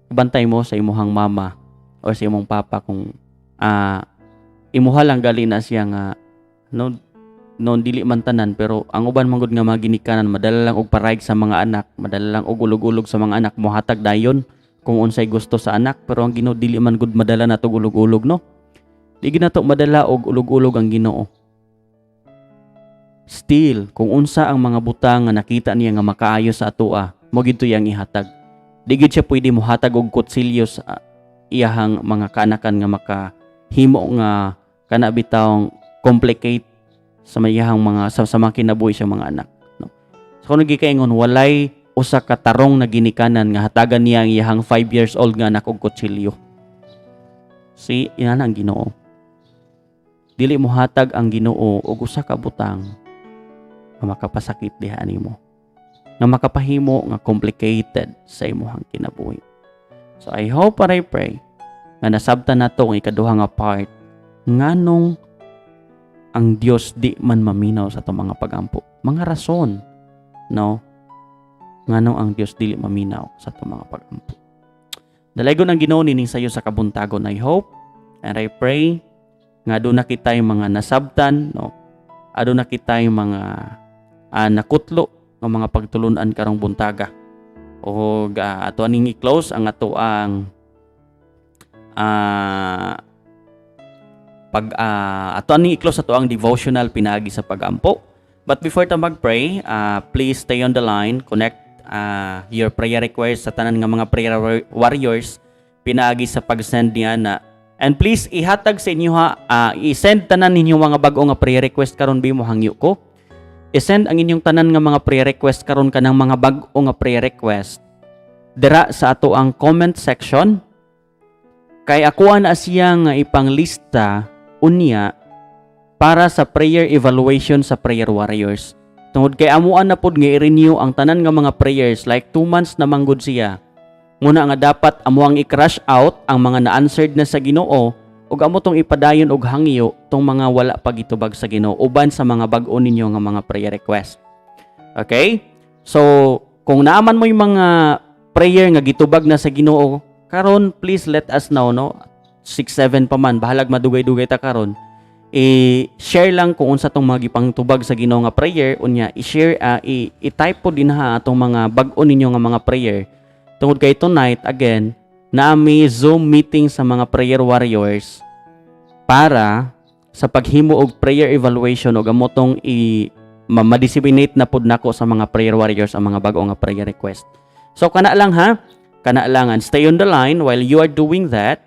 Bantay mo sa imuhang mama or sa imong papa kung imuha lang gali na siya nga no no dili man tanan, pero ang uban man gud nga mga ginikanan, madala lang og parayg sa mga anak, madala lang og ulog-ulog sa mga anak, mohatag dayon kung unsay gusto sa anak. Pero ang Ginoo, dili man gud madala nato ulog-ulog, no? Di gid nato madala og ulog-ulog ang Ginoo. Still, kung unsa ang mga butang nga nakita niya nga makaayo sa atoa, mo gid iyang ihatag. Di gid siya pwede mohatag og kutsilyo sa iyahang mga kaanakan nga makahimo nga kana bitawng complicate sa mayahang mga sa mga kinabuhi sa mga anak, no? So kung gikaingon, walay usa ka tarong na ginikanan nga hatagan niya ang iyahang 5 years old nga anak og kutsilyo. Si inana ang Ginoo. Dili mo hatag ang Ginoo og usa ka butang nga makapasakit diha nimo, nga makapahimo nga complicated sa imong kinabuhi. So I hope and I pray nga nasabtan nato ang ikaduha nga part, nganong ang Dios di man maminaw sa atong mga pagampo. Mga rason, no? Nganong ang Dios dili maminaw sa atong mga pagampo. Dalaygon ang Ginoo nining sayo sa kabuntagon. I hope and I pray nga aduna kitay mga nasabtan, no? Aduna kitay mga nakutlo nga mga pagtulunan karong buntaga. O ato aning i-close ang ato ang Pag ato ani i-close ato ang devotional pinaagi sa pagampo. But before ta mag-pray, please stay on the line, connect your prayer request sa tanan nga mga prayer warriors pinaagi sa pag-send niya na. And please ihatag sa inyo ha, i-send tanan ninyo mga bag-o nga prayer request karon bi mo hangyo ko. I-send ang inyong tanan nga mga prayer request karon, kanang mga bag-o nga prayer request dira sa ato ang comment section kay ako na siya nga ipanglista unya para sa prayer evaluation sa prayer warriors. Tungod kay amuan na pod nga i-renew ang tanan nga mga prayers, like 2 months na manggod siya. Muna nga dapat amo ang i-crash out ang mga na-answered na sa Ginoo ug amo tong ipadayon og hangyo tong mga wala pa gitubag sa Ginoo uban sa mga bag-o ninyo nga mga prayer request. Okay? So, kung naaman mo yung mga prayer nga gitubag na sa Ginoo karon, please let us know, no? 6 7 pa man, bahalag madugay-dugay ta karon. I-share lang kung unsa tong mga gipangtubag sa Ginoo nga prayer unya i-share, i-type po din ha atong mga bag-o ninyo nga mga prayer. Tungod kay tonight again naa mi Zoom meeting sa mga prayer warriors para sa paghimo og prayer evaluation ug amo tong i ma-disseminate na pud nako sa mga prayer warriors ang mga bag-o nga prayer request. So kana lang ha, kana lang, and stay on the line while you are doing that.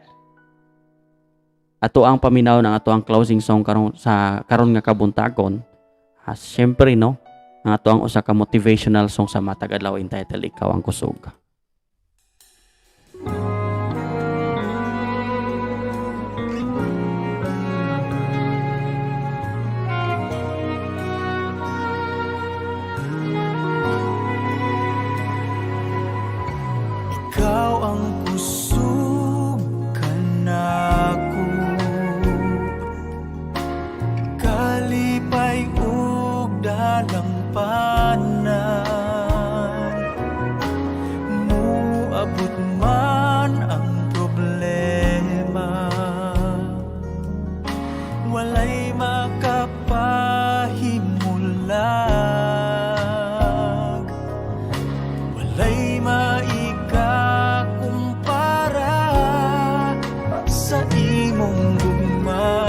Ato ang paminaw ng ato ang closing song karon sa karon nga kabuntagon. Ha, syempre, no, ang ato ang usa ka motivational song sa matag adlaw entitled "Ikaw ang Kusog." Ikaw ang kusog kanako, kalipay ug dalampanan. Muabot man ang problema, walay makapahimulag. Walay maikakumpara sa imong gugma.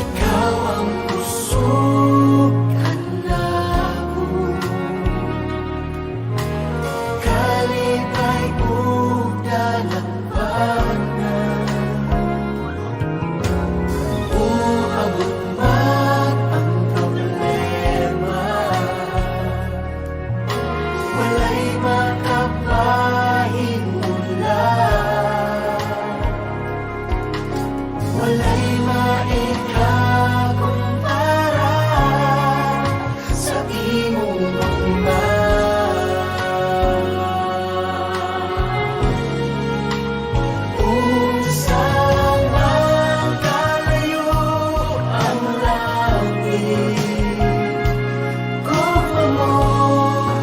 Ikaw ang kusog kanako, kalipay ug dalampanan. Uabot man ang problema, walay makapahimulag. Walay maikakumpara sa imong gugma. Unsa man kalayo ang langit, gugma mo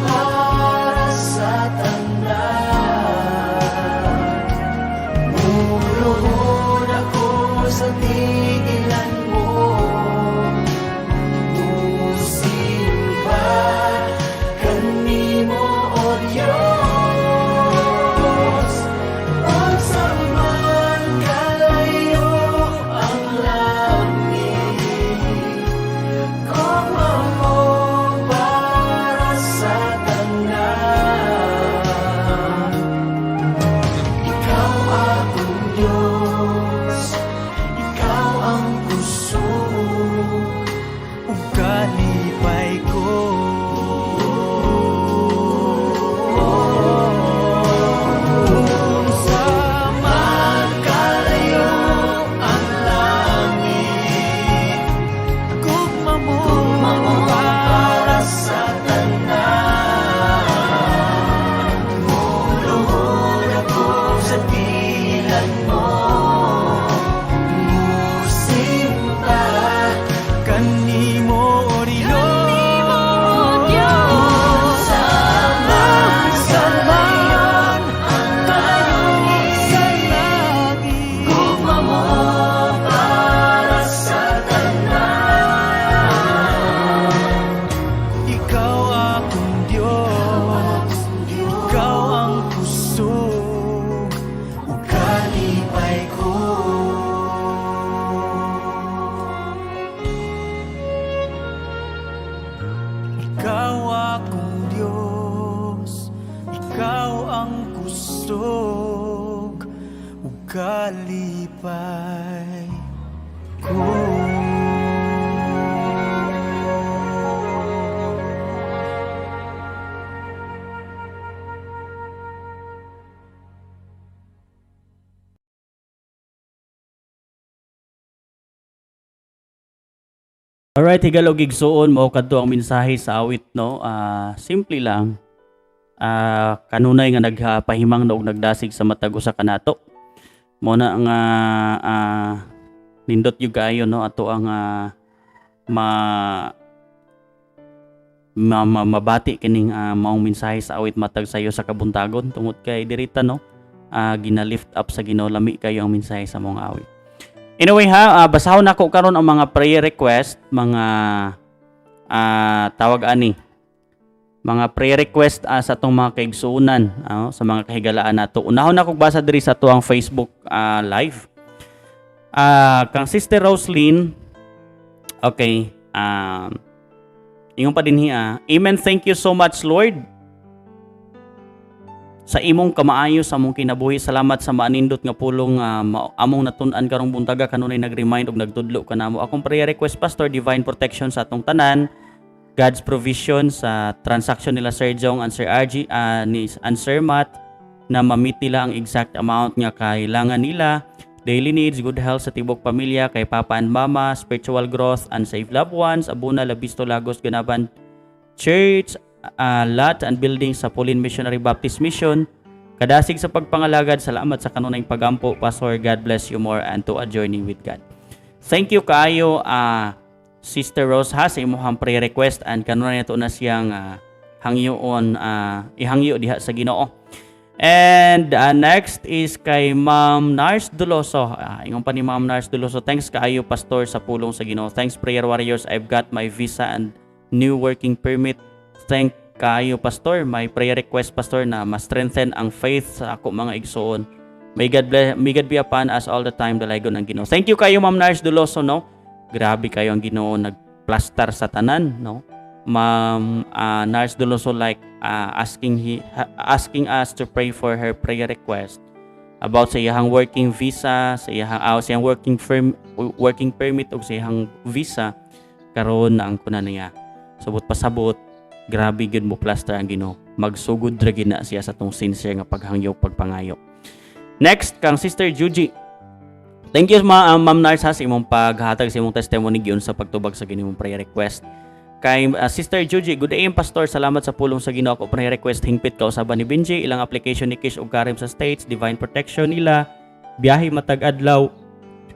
para sa tanan. Muluhod ako sa tiilan mo. Musimba kanimo, O Diyos. Unsa man kalayo ang langit, gugma mo para sa tanan. Ikaw akong Diyos, ikaw ang kusog ug kalipay ko. Unsa man kalayo ang langit, gugma mo para sa tanan. Muluhod ako sa tiilan mo. Musimba kanimo, O Diyos. Kusog ug kalipay ko. Alright, higala og igsuon, mao kadto ang mensahe sa awit, no. Simple lang. Kanunay nga nagpahimang na og nagdasig sa matag usa kanato. Mao na nga nindot gyud kaayo, no, ato ang mabati kining maong mensahe sa awit matag sayo sa kabuntagon tungod kay dirita, no, gina-lift up sa Ginoo, lami kayo ang mensahe sa maong awit. Anyway ha, basahon nako karon ang mga prayer request, mga tawag ani, mga prayer request sa atong mga kaigsuonan, sa mga kahigalaan nato. Unahon nako basa diri sa atuang Facebook live. Kang Sister Roslyn, okay, ingon pa din hiya, "Amen, thank you so much, Lord, sa imong kamaayo sa among kinabuhi. Salamat sa maanindot nga pulong among natun-an karong buntaga. Kanunay nag-remind og nagtudlo kanamo. Akong prayer request, Pastor, divine protection sa atong tanan, God's provision sa transaction nila Sir Jong and Sir RG ni and Sir Matt na ma-meet nila ang exact amount nga kailangan nila, daily needs, good health sa tibok pamilya, kay Papa and Mama, spiritual growth and save loved ones, Abuna, Labisto, Lagos, Ganaban Church, lot and building sa Pauline Missionary Baptist Mission. Kadasig sa pagpangalagad, salamat sa kanunay pagampo, Pastor. God bless you more and to a journey with God." Thank you kaayo, Sister Rose ha, sa imong prayer request and kanunay nato na siyang hangyoon, ihangyo diha sa Ginoo. And next is kay Ma'am Nars Duloso. Ingon pa ni Ma'am Nars Duloso, "Thanks kaayo, Pastor, sa pulong sa Ginoo. Thanks, prayer warriors. I've got my visa and new working permit. Thank kaayo, Pastor. My prayer request, Pastor, na ma-strengthen ang faith sa ako mga igsoon. May God be upon us all the time, dalaygon ang Ginoo." Thank you kayo, Ma'am Nars Duloso, no. Grabe kayo ang Ginoo nagplastar sa tanan, no. Ma'am Nars Duloso like asking us to pray for her prayer request about sa iyahang working visa, sa iyang working permit ug sa iyahang visa karon na ang kuna niya. Sabot pasabot, grabe gyud mo plaster ang Ginoo. Magsugod ra gid na siya sa tong sincere nga paghangyo, pagpangayo. Next kang Sister Juji. Thank you Ma'am Nars ha, sa imong paghatag sa imong testimony gyud sa pagtubag sa Ginoo prayer request. Kay Sister Juji, "Good day, Pastor. Salamat sa pulong sa Ginoo. Ako prayer request, hingpit kausaban ni Benji, ilang application ni Kish ug Karim sa States, divine protection nila, biyahe matag adlaw,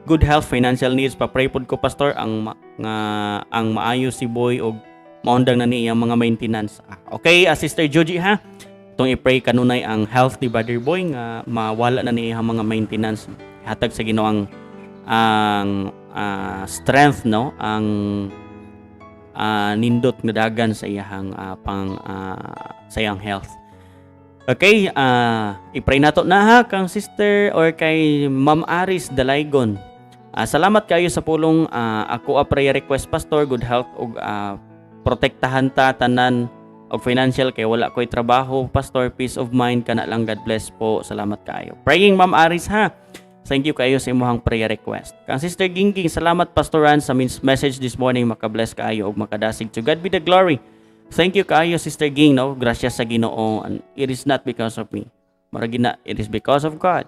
good health, financial needs. Pa-pray pod ko, Pastor, ang nga ang maayo si Boy og maundang na ni iyang mga maintenance." Okay, Sister Juji ha. Itong i-pray kanunay ang health ni Brother Boy nga mawala na ni iyang mga maintenance. Hatag sa Ginoo ang strength, no, ang nindot nga dagan sa iyahang pang sa iyang health. Okay, i-pray nato na ha kang sister or kay Ma'am Aris Dalaygon. "Salamat kayo sa pulong. Ako a prayer request, Pastor, good health ug protektahan ta tanan og financial kay wala ko'y trabaho, Pastor, peace of mind kana lang. God bless po. Salamat kayo." Praying, Ma'am Aris ha. Thank you kayo sa imong prayer request. Kang Sister Gingging, "Salamat, Pastor Ran, sa message this morning, makabless kaayo ug makadasig. To God be the glory." Thank you kaayo, Sister Ging, no. Gracias sa Ginoo, and it is not because of me. Mara gina, it is because of God.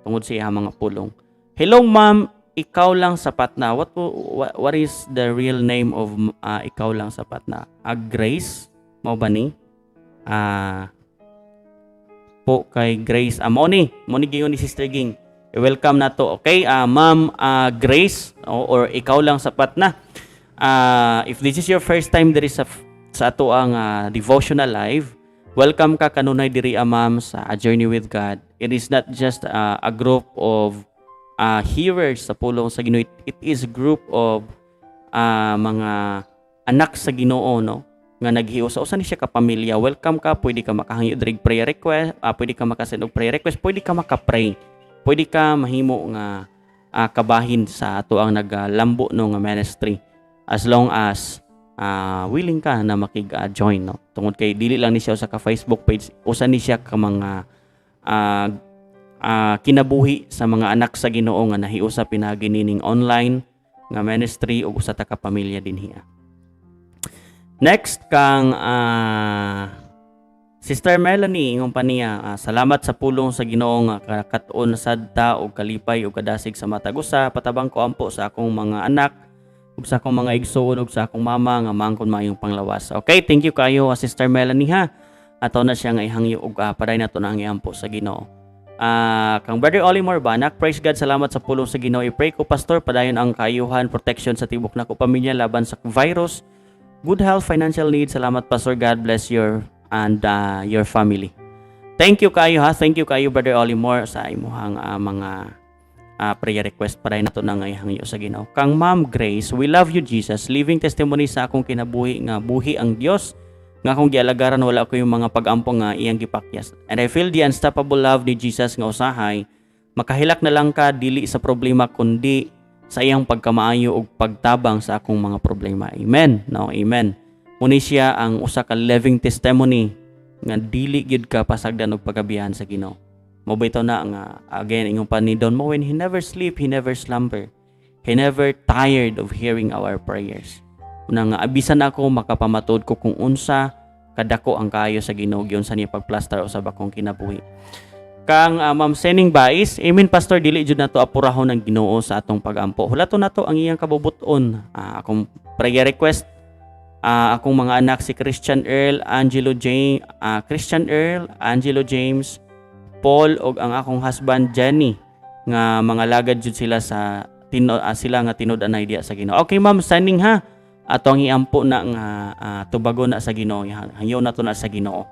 Tungod sa iyang mga pulong. Hello, ma'am, Ikaw Lang Sapat Na. What is the real name of Ikaw Lang Sapat Na? A Grace? Mao ba ni? Po kay Grace. Mo ni giyon ni Sister Ging. I-welcome na to. Okay, Ma'am Grace or Ikaw Lang Sapat Na. If this is your first time diri sa ato ang devotional live, welcome ka kanunay diri, ma'am, sa A Journey with God. It is not just a group of hearers sa pulong sa Ginoo. It is a group of mga anak sa Ginoo, no, nga naghiusa-usa ni siya ka pamilya. Welcome ka, pwede ka makahangyo diri prayer request, pwede ka makasend og prayer request, pwede ka maka-pray. Pwede ka mahimo nga kabahin sa ato ang nagalambo, no, nga ministry as long as willing ka na makig-join, no, tungod kay dili lang ni siya usa ka Facebook page, usa ni siya ka mga kinabuhi sa mga anak sa Ginoo nga nahiusa pinaagi nining online nga ministry ug usa ta ka pamilya dinhi. Next kang Sister Melanie, ingon pa niya, salamat sa pulong sa Ginoo nga kakat-on sad ta og kalipay ug kadasig sa matag usa. Patabang ko ampo sa akong mga anak ug sa akong mga igsoon ug sa akong mama nga mangkon maayong panglawas. Okay, thank you kayo, Sister Melanie, ha. Ato na siya nga ihangyo ug paday nato na ang iampo sa Ginoo. Kang Brother Olimar Banak, praise God, salamat sa pulong sa Ginoo. I-pray ko, Pastor, padayon ang kaayuhan, protection sa tibok nako pamilya laban sa virus, good health, financial needs. Salamat, Pastor. God bless your and your family. Thank you kayo, ha. Thank you kayo, Brother Olimar, sa imuhang mga prayer request para nato na nga ihangyo sa Ginoo. Kang Ma'am Grace, we love you, Jesus. Living testimony sa akong kinabuhi nga buhi ang Dios nga akong gialagaran, wala ko yung mga pag-ampo nga iyang gipakyas. And I feel the unstoppable love ni Jesus nga usahay makahilak na lang ka dili sa problema kundi sa iyang pagkamaayo ug pagtabang sa akong mga problema. Amen. No, amen. Muni siya ang usa ka living testimony nga dili gyud ka pasagdan og pagabihan sa Ginoo. Mo bitaw na nga again, ingon pa ni Don Moen, he never sleep, he never slumber. He never tired of hearing our prayers. Una nga abisan ako makapamatod ko kung unsa kadako ang kaayo sa Ginoo giunsa niya pagplastar usab akong kinabuhi. Kang Ma'am Sening Bais, amen, Pastor, dili jud nato apurahon ang Ginoo sa atong pagampo. Hulaton nato ang iyang kabubuton. Akong prayer request, akong mga anak si Christian Earl, Angelo James, Christian Earl, Angelo James, Paul ug ang akong husband Jenny nga mga lagad jud sila sa tino, sila nga tinud-anay diya sa Ginoo. Okay, Ma'am Sening, ha. Ato ang iampo na nga tubago na sa Ginoo. Hangyo na to na sa Ginoo.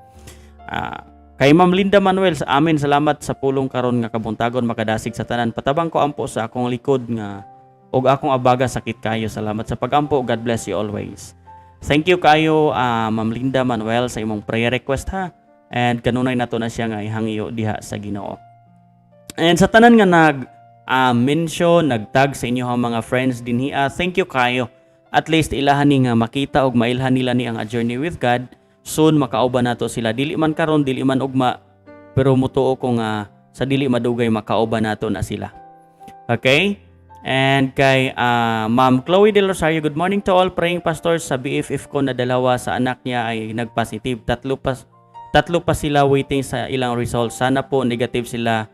Kay Ma'am Linda Manuel, sa amin, salamat sa pulong karon nga kabuntagon, makadasig sa tanan. Patabang ko ampo sa akong likod nga ug akong abaga, sakit kayo. Salamat sa pagampo. God bless you always. Thank you kayo, Ma'am Linda Manuel, sa imong prayer request, ha. And kanunay nato na siya nga ihangyo diha sa Ginoo. And sa tanan nga nag mention, nagtag sa inyo mga friends dinhi, thank you kayo. At least ilahan ni nga makita og mailhan nila ni ang A Journey with God. Soon makauban nato sila. Dili man karon, dili man ugma, pero mutuo ko nga sa dili madugay makauban nato na sila. Okay? And kay Ma'am Chloe Del Rosario, good morning to all, praying pastors sa BFF ko na dalawa sa anak niya ay nagpositive. Tatlo pa sila waiting sa ilang results. Sana po negative sila.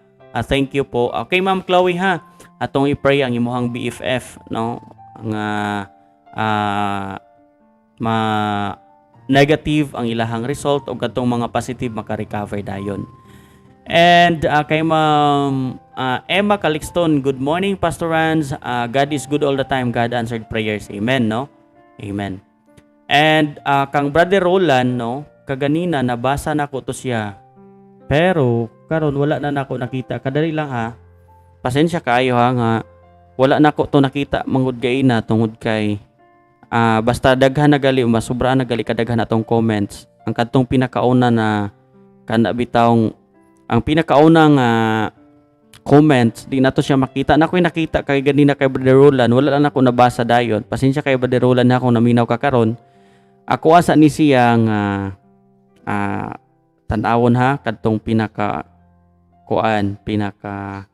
Thank you po. Okay, Ma'am Chloe, ha. Atong i-pray ang imuhang BFF, no? Ang ma negative ang ilahang result o katong mga positive maka-recover dayon. And kay Ma'am Emma Calixton, good morning, Pastor Rans. God is good all the time. God answered prayers. Amen, no? Amen. And kang Brother Roland, no, kaganina nabasa na ko to siya. Pero karon wala na nako nakita. Kadali lang, ha. Pasensya kayo, ha, nga wala na ko to nakita mangud na tungod kay basta daghan na gali, masubra na gali kadaghan atong comments. Ang kadtong pinakauna na kana bitawng ang pinakauna nga comments, di na to siya makita. Na ako'y nakita kay ganina kay Brother Roland, wala lang ako nabasa dayon. Pasensya kay Brother Roland na akong naminaw ka karon. Ako asa ni siya nga tan-awon, ha, kadtong pinaka kuan, pinaka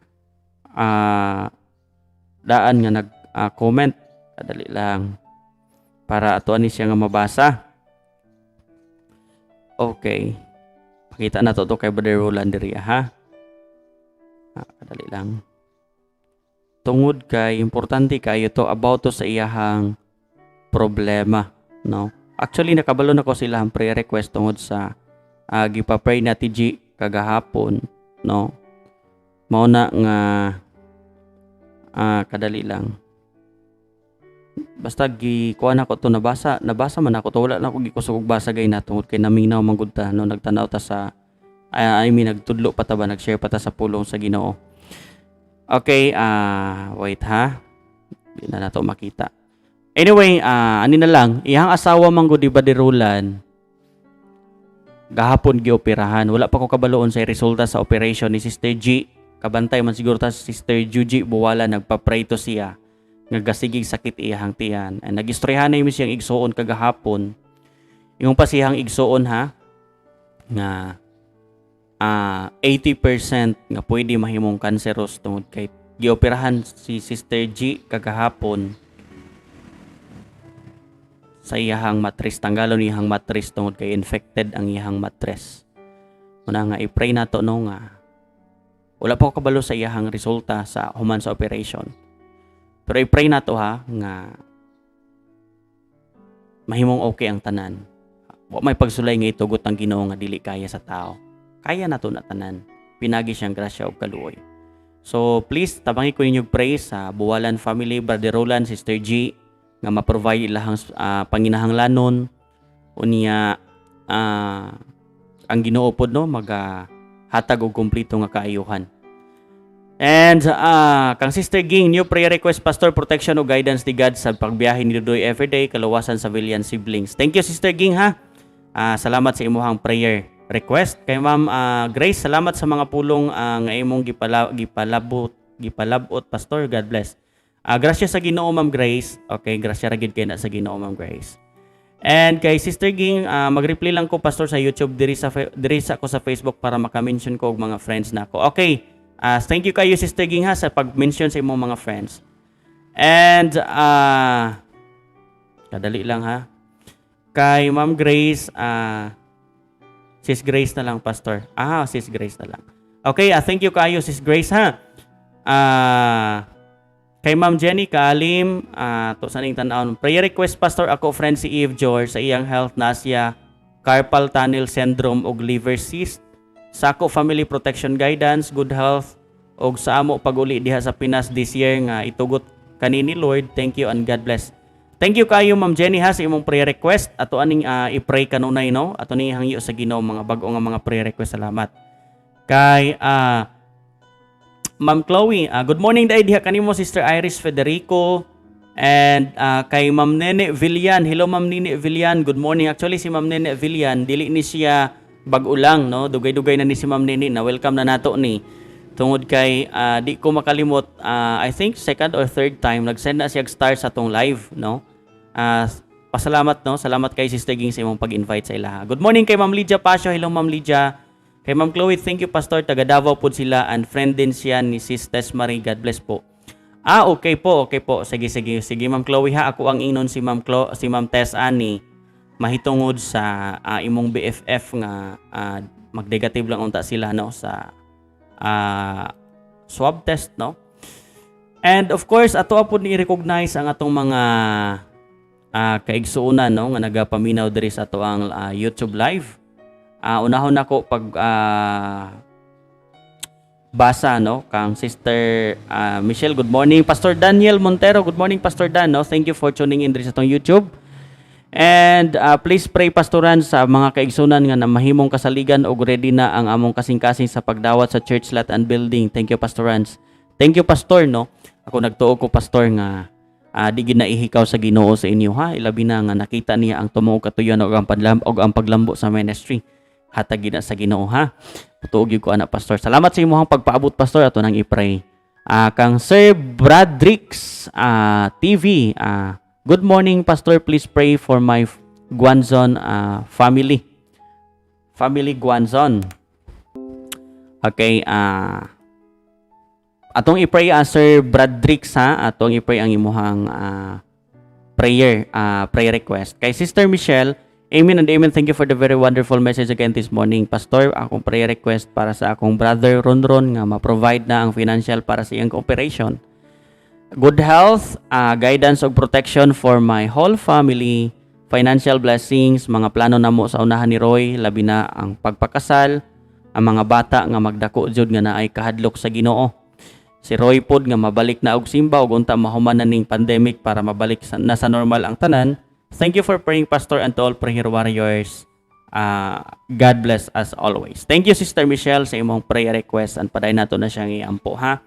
daan nga nag comment. Kadali lang para ato ani siya nga mabasa. Okay. Pakita na to kay Brother Roland diri, ha. Kadali lang. Tungod kay importante kayo to, about to sa iyahang problema, no? Actually, nakabalo na ko sila ang prayer request tungod sa gipa-pray na TG kagahapon, no? Mao na nga kadali lang. Basta gi kuan ako to, nabasa man ako to, wala na ako gikusog og basa gay na tungod kay naminaw man gud ta, no, nagtanaw ta sa I mean, nagtudlo pa ta ba, nag-share pa ta sa pulong sa Ginoo. Okay, wait, ha. Di na nato makita. Anyway, ani na lang, iyang asawa man gud di ba di Roland gahapon gioperahan. Wala pa ko kabaloon sa resulta sa operation ni Sister G. Kabantay man siguro ta sa Sister Juji Buwala, nagpa-pray to siya nga gasigig sakit iyahang tiyan. And nagistoryahan na siyang igsuon kagahapon. Ingon pa siyang igsuon, ha, nga 80% nga pwede mahimong cancerous tungod kay gioperahan si Sister G kagahapon sa iyahang matris, tanggalon iyahang matris tungod kay infected ang iyahang matres. Muna nga i-pray nato, no, nga wala pa ko kabalo sa iyahang resulta sa human sa operation. Pero i-pray nato ha nga mahimong okay ang tanan. Wa may pagsulay nga itugot ang Ginoo nga dili kaya sa tao. Kaya nato na tanan. Pinagi siyang grasya ug kaluoy. So please tabangi ko ninyo pray sa Buwalan family, Brother Roland, Sister G, nga ma-provide ilahang panginahanglanon unya ang Ginoo pod, no, maga hatag og kumpleto nga kaayuhan. And kang Sister Ging, new prayer request, Pastor, protection o guidance ni God sa pagbiyahe ni Dudoy everyday, kaluwasan sa Villan siblings. Thank you, Sister Ging, ha. Salamat sa imuhang prayer request. Kay Ma'am Grace, salamat sa mga pulong nga imong gipalabot, Pastor. God bless. Grasya sa Ginoo, Ma'am Grace. Okay, grasya ra gid kay na sa Ginoo, Ma'am Grace. And kay Sister Ging, mag-reply lang ko, Pastor, sa YouTube diri sa ko sa Facebook para maka-mention ko og mga friends nako. Okay. Thank you kayo, Sister Ging, ha, sa pag-mention sa imong mga friends. And kadali lang ha. Kay Ma'am Grace, Sis Grace na lang, Pastor. Sis Grace na lang. Okay, thank you kayo, Sis Grace, ha. Kay Ma'am Jenny Kaalim, to sa ning tan-awon. Prayer request, Pastor, ako friend si Eve George sa iyang health, na siya carpal tunnel syndrome ug liver cyst. Sako family protection, guidance, good health ug sa amo paguli diha sa Pinas this year nga itugot kanini Lord. Thank you and God bless. Thank you kayo, Ma'am Jenny, ha, sa imong prayer request. Ato aning i-pray kanunay, no. Ato ning hangyo sa Ginoo mga bag-o nga mga prayer request. Salamat. Kay Ma'am Chloe, good morning dai diha kanimo, Sister Iris Federico, and kay Ma'am Nene Villan. Hello, Ma'am Nene Villan. Good morning. Actually, si Ma'am Nene Villan dili ni siya bag-o lang, no. Dugay-dugay na ni si Ma'am Nene na welcome na nato ni. Tungod kay di ko makalimot, I think second or third time nag-send na siya og star sa atong live, no. Pasalamat, no. Salamat kay Sister Ging sa imong pag-invite sa ilaha. Good morning kay Ma'am Lydia Pasio. Hello, Ma'am Lydia. Kay Ma'am Chloe, thank you, Pastor. Taga Davao po sila and friend din siya ni Sis Tess Marie. God bless po. Okay po, okay po. Sige, sige, sige, Ma'am Chloe, ha. Ako ang ingnon si Ma'am Tess ani mahitungod sa imong BFF nga mag-negative lang unta sila, no, sa swab test, no. And of course, ato pod ni recognize ang atong mga kaigsuonan, no, nga nagapaminaw diri sa ato ang YouTube live. Unahon nako pag basa, no, kang Sister Michelle. Good morning, Pastor Daniel Montero. Good morning, Pastor Dan, no. Thank you for tuning in diri sa atong YouTube. And please pray, Pastoran, sa mga kaigsunan nga na mahimong kasaligan og ready na ang among kasing-kasing sa pagdawat sa church lot and building. Thank you, Pastor Rans. Thank you, Pastor, no. Ako nagtuo ko, Pastor, nga di gid na ihikaw sa Ginoo sa inyo ha. Ilabi na nga nakita niya ang tumuo katuyan og ang paglambo sa ministry. Hatag gid na sa Ginoo ha. Tuo gyud ko ana, Pastor. Salamat sa imong pagpaabot, Pastor, ato nang i-pray. Kang Sir Bradrix TV, good morning, Pastor. Please pray for my Guanzon family. Family Guanzon. Okay, atong i-pray, Sir Bradrix, ha, atong i-pray ang imuhang prayer request. Kay Sister Michelle, amen and amen. Thank you for the very wonderful message again this morning. Pastor, akong prayer request para sa akong brother Ronron nga ma-provide na ang financial para sa iyang operation. Good health, guidance ug protection for my whole family, financial blessings, mga plano namo sa unahan ni Roy, labi na ang pagpakasal, ang mga bata nga magdako jud nga naay kahadlok sa Ginoo. Si Roy pod nga mabalik na og simba ug unta mahuman na ning pandemic para mabalik na sa normal ang tanan. Thank you for praying, Pastor, and to all prayer warriors. God bless us always. Thank you, Sister Michelle, sa imong prayer request and paday nato na siyang iampo ha.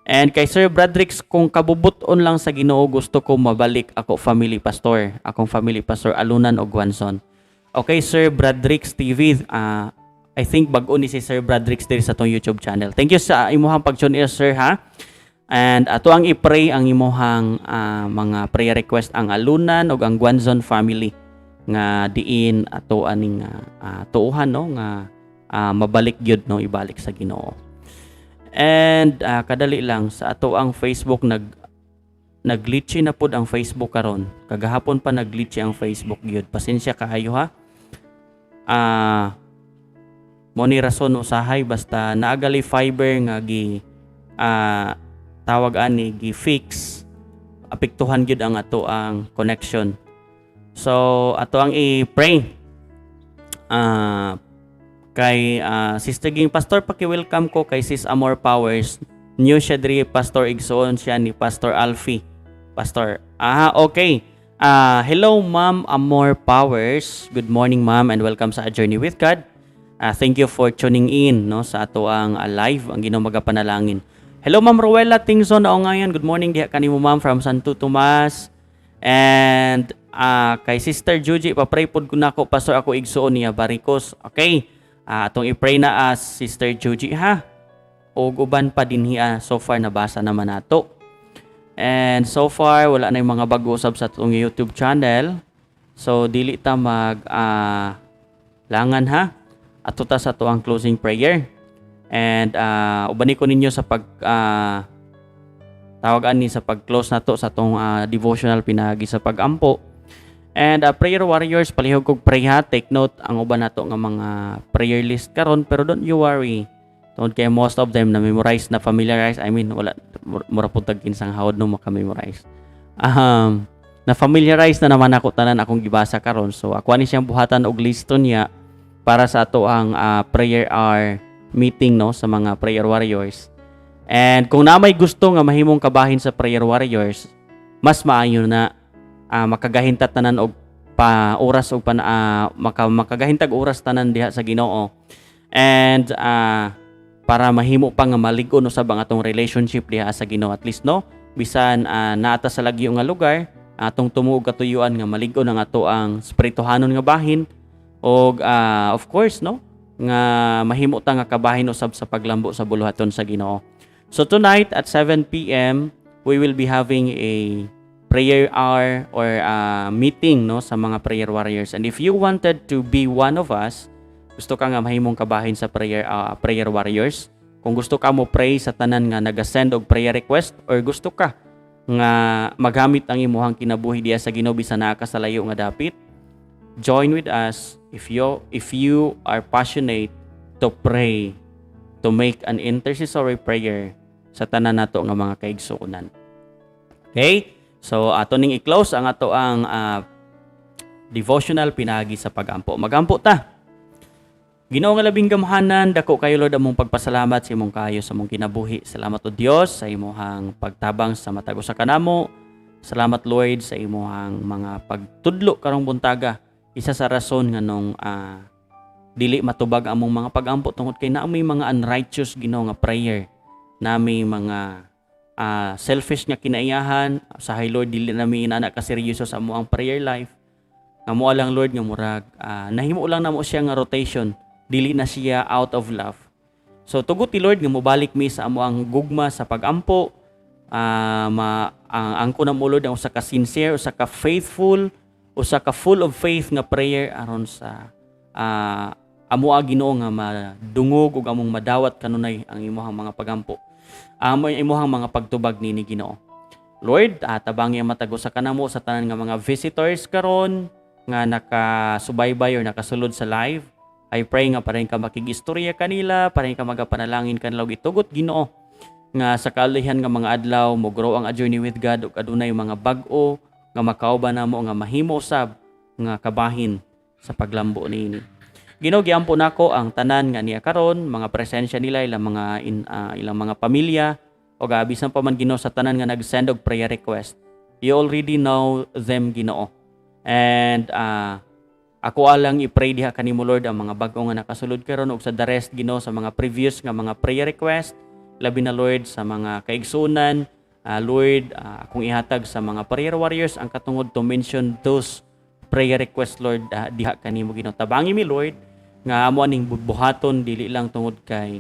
And kay Sir Bradrix, kung kabubuton lang sa Ginoo, gusto ko mabalik ako family, Pastor. Akong family, Pastor, Alunan og Guanzon. Okay, Sir Bradrix TV, I think bag-o ni si Sir Bradrix diri sa atong YouTube channel. Thank you sa imuhang pag-tune in, sir, ha. And ato ang i-pray ang imuhang mga prayer request, ang Alunan ug ang Guanzon family nga diin ato aning tuuhan, no, nga mabalik gyud, no, ibalik sa Ginoo. And kadali lang, sa ato ang Facebook, nag-glitchy na pod ang Facebook karon. Kagahapon pa nag-glitchy ang Facebook gyud. Pasensya kaayo ha. Mo ni rason usahay basta naagali fiber nga gi tawag ani, gi fix, apektuhan gyud ang ato ang connection. So ato ang i-pray kay Sister Ging. Pastor, paki-welcome ko kay Sis Amor Powers. New siya diri, Pastor, igsoon siya ni Pastor Alfie. Pastor. Ah, okay. Hello, Ma'am Amor Powers. Good morning, ma'am, and welcome sa A Journey with God. Thank you for tuning in, no, sa ato ang live. Ang Ginoo magapanalangin. Hello, Ma'am Rowella Tingson o ngayon. Good morning diha kanimo, ma'am, from Santo Tomas. And kay Sister Juji, pa-pray pod ko nako, Pastor, ako igsuon niya Barikos. Okay. Atong i-pray na as Sister Juji ha. Og uban pa dinhi so far nabasa naman nato. And so far wala na yung mga bago usab sa atong YouTube channel. So dili ta mag langan ha. Ato ta sa ato ang closing prayer. And ubani ko ninyo sa pag tawag ani, sa pag-close nato sa atong devotional pinagi sa pagampo. And prayer warriors, palihog kog pray ha. Take note ang uban nato nga mga prayer list karon, pero don't you worry. Tungod kay most of them na memorize na, familiarize. I mean, wala mura pud tag kinsang hawod no maka-memorize. Na familiarize na naman ako tanan akong gibasa karon. So ako ani siyang buhatan og listo niya para sa ato ang prayer hour meeting, no, sa mga prayer warriors. And kung na may gusto nga mahimong kabahin sa prayer warriors, mas maayo na makagahinta tanan og pa oras og pan makagahintag oras tanan diha sa Ginoo. And para mahimo pa nga malig-on usab ang atong relationship diha sa Ginoo, at least, no, bisan naata sa lagyo nga lugar, atong tumuog katuyuan nga malig-on ang ato ang espirituhanon nga bahin og of course, no, nga mahimo ta nga kabahin usab sa paglambo sa buluhaton sa Ginoo. So tonight at 7 PM we will be having a prayer hour or meeting, no, sa mga prayer warriors. And if you wanted to be one of us, gusto ka nga mahimong kabahin sa prayer warriors, kung gusto ka mo pray sa tanan nga naga-send og prayer request or gusto ka nga magamit ang imuhang kinabuhi diya sa Ginoo bisan naa ka sa layo nga dapit, join with us if you are passionate to pray, to make an intercessory prayer sa tanan nato nga mga kaigsuonan. Okay? So ato ning i-close ang ato ang devotional pinagi sa pagampo. Magampo ta. Ginoo nga labing gamhanan, dako kayo, Lord, among pagpasalamat sa imong kaayo sa among kinabuhi. Salamat o Dios sa imong pagtabang sa matag usa kanamo. Salamat, Lord, sa imong mga pagtudlo karong buntaga. Isa sa rason nganong dili matubag among mga pagampo tungod kay naa may mga unrighteous, Ginoo, nga prayer. Nami mga selfish nga kinaiyahan. Sa Lord, dili nami inana ka seryoso sa among prayer life. Nga mo lang, Lord, nga murag nahimo lang namo siya nga rotation, dili na siya out of love. So tugot ti Lord nga mobalik mi sa amo ang gugma sa pagampo, ma ang angko na mo, Lord, ang usa ka sincere, usa ka faithful, usa ka full of faith nga prayer aron sa amo a Ginoo nga madungog ug among madawat kanunay ang imong mga pagampo. Amo imong mga pagtubag nini, Ginoo. Lord, tabangi ang matag usa kanamo sa tanan nga mga visitors karon nga nakasubaybay or nakasulod sa live. I pray nga parehin ka makigistorya kanila, parehin ka magapanalangin kanila ug itugot, Ginoo, nga sa kaalihan nga mga adlaw mo grow ang A Journey with God ug adunay mga bag-o nga makauban namo nga mahimo usab nga kabahin sa paglambo niini. Ginoo, giampo nako ang tanan nga niya karon, mga presensya nila, ilang mga ilang mga pamilya o bisan pa man, Ginoo, sa tanan nga nag-send og prayer request. You already know them, Ginoo. And ako alang i-pray diha kanimo, Lord, ang mga bag-o nga nakasulod karon ug sa the rest, Ginoo, sa mga previous nga mga prayer request, labi na, Lord, sa mga kaigsunan, Lord, akong ihatag sa mga prayer warriors ang katungod to mention those prayer request, Lord, diha kanimo, Ginoo. Tabangi mi, Lord, nga amo aning buhaton dili lang tungod kay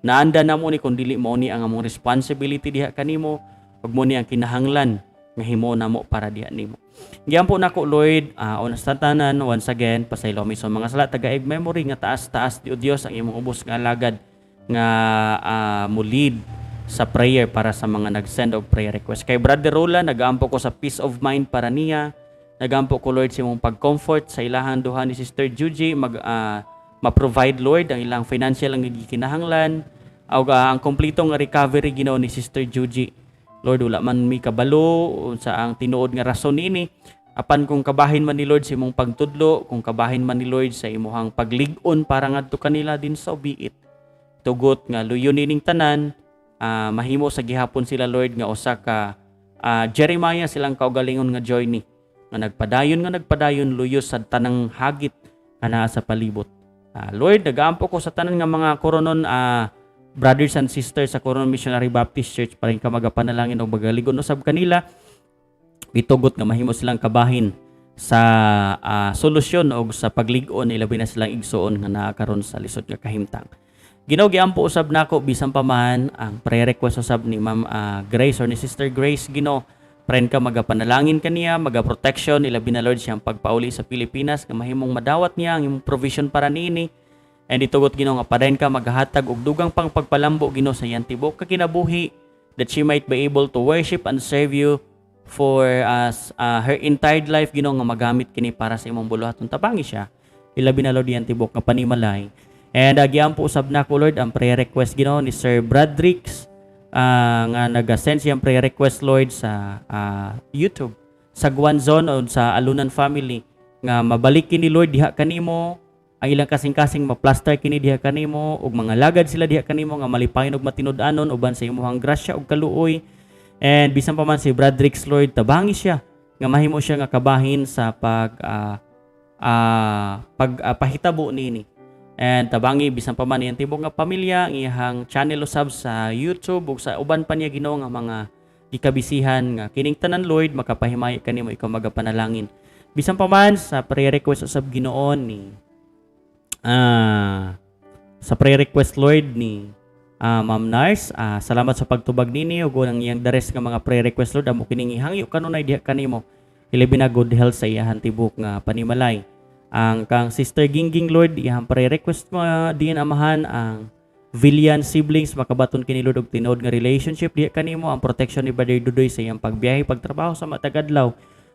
naanda namo ni kun dili mao ni ang among responsibility diha kanimo ug mo ni ang kinahanglan. Nga himuon namo para diha nimo. Giampo nako, Lord, una sa tanan, once again, pasaylo mi sa mga sala, tagaig memory nga taas-taas di o Dios ang imong ubos nga alagad nga mulid sa prayer para sa mga nag-send og prayer request. Kay Brother Roland, nagaampo ko sa peace of mind para niya. Nagampo ko, Lord, sa imong pag-comfort sa ilahan duha ni Sister Juji, mag ma-provide, Lord, ang ilang financial ang gikinahanglan ug ang kompleto nga recovery, Ginoo, ni Sister Juji. Lord, wala man mi kabalo unsa ang tinuod nga rason niini. Apan kung kabahin man ni Lord sa imong pagtudlo, kung kabahin man ni Lord sa imuhang paglig-on para ngadto kanila din, so be it. Tugot nga luyo nining tanan, mahimo sa gihapon sila, Lord, nga usa ka Jeremiah silang kaugalingon nga journey nga nagpadayon luyo sa tanang hagit nga naa sa palibot. Lord, nagaampo ko sa tanan nga mga Coronon brothers and sisters sa Coron Missionary Baptist Church, pa rin ka magapanalangin og magaligon usab kanila, itugot nga mahimo silang kabahin sa solusyon og sa paglig-on, ilabi na silang igsuon nga naa karon sa lisod nga kahimtang. Ginoo, giampo usab nako bisan pa man ang prayer request usab ni Ma'am Grace or ni Sister Grace, Ginoo. Pren ka magapanalangin kaniya, maga-protection, ilabi na, Lord, siyang pagpauli sa Pilipinas nga mahimong madawat niya ang imong provision para niini. And itugot, Ginoo, nga padayon ka maghatag og dugang pang pagpalambo, Ginoo, sa iyang tibuok ka kinabuhi, that she might be able to worship and serve you for us her entire life, Ginoo, nga magamit kini para sa imong buluhaton. Tabangi siya, ilabi na, Lord, iyang tibuok nga panimalay. And giampo usab nako, Lord, ang prayer request, Ginoo, ni Sir Bradrix nga naga-send siyang prayer request, Lord, sa YouTube sa Guanzon o sa Alunan family nga mabalik kini, Lord, diha kanimo ang ilang kasing-kasing, maplaster kini diha kanimo ug mga lagad sila diha kanimo nga malipayon ug matinud-anon uban sa imong grasya ug kaluoy. And bisan pa man si Bradrix, Lord, tabangi siya nga mahimo siya nga kabahin sa pag pahitabo niini. And tabangi bisan pa man iyang tibok nga pamilya, ang iyang channel usab sa YouTube ug sa uban pa niya, Ginoo, nga mga gikabisihan nga kining tanan, Lord, makapahimay kanimo, ikaw magapanalangin. Bisan pa man sa prayer request usab, Ginoo, ni sa prayer request, Lord, ni Ma'am Nars, salamat sa pagtubag nini ug ang iyang the rest nga mga prayer request, Lord, amo kining ihangyo kanunay diha kanimo, ilabi na good health sa iyahan tibok nga panimalay. Ang kang Sister Gingging, Lord, iyang prayer request mo diin, Amahan, ang Villian siblings makabaton kini, Lord, og tinuod nga relationship diha kanimo, ang protection ni Brother Dudoy sa iyang pagbiyahe, pagtrabaho sa matag adlaw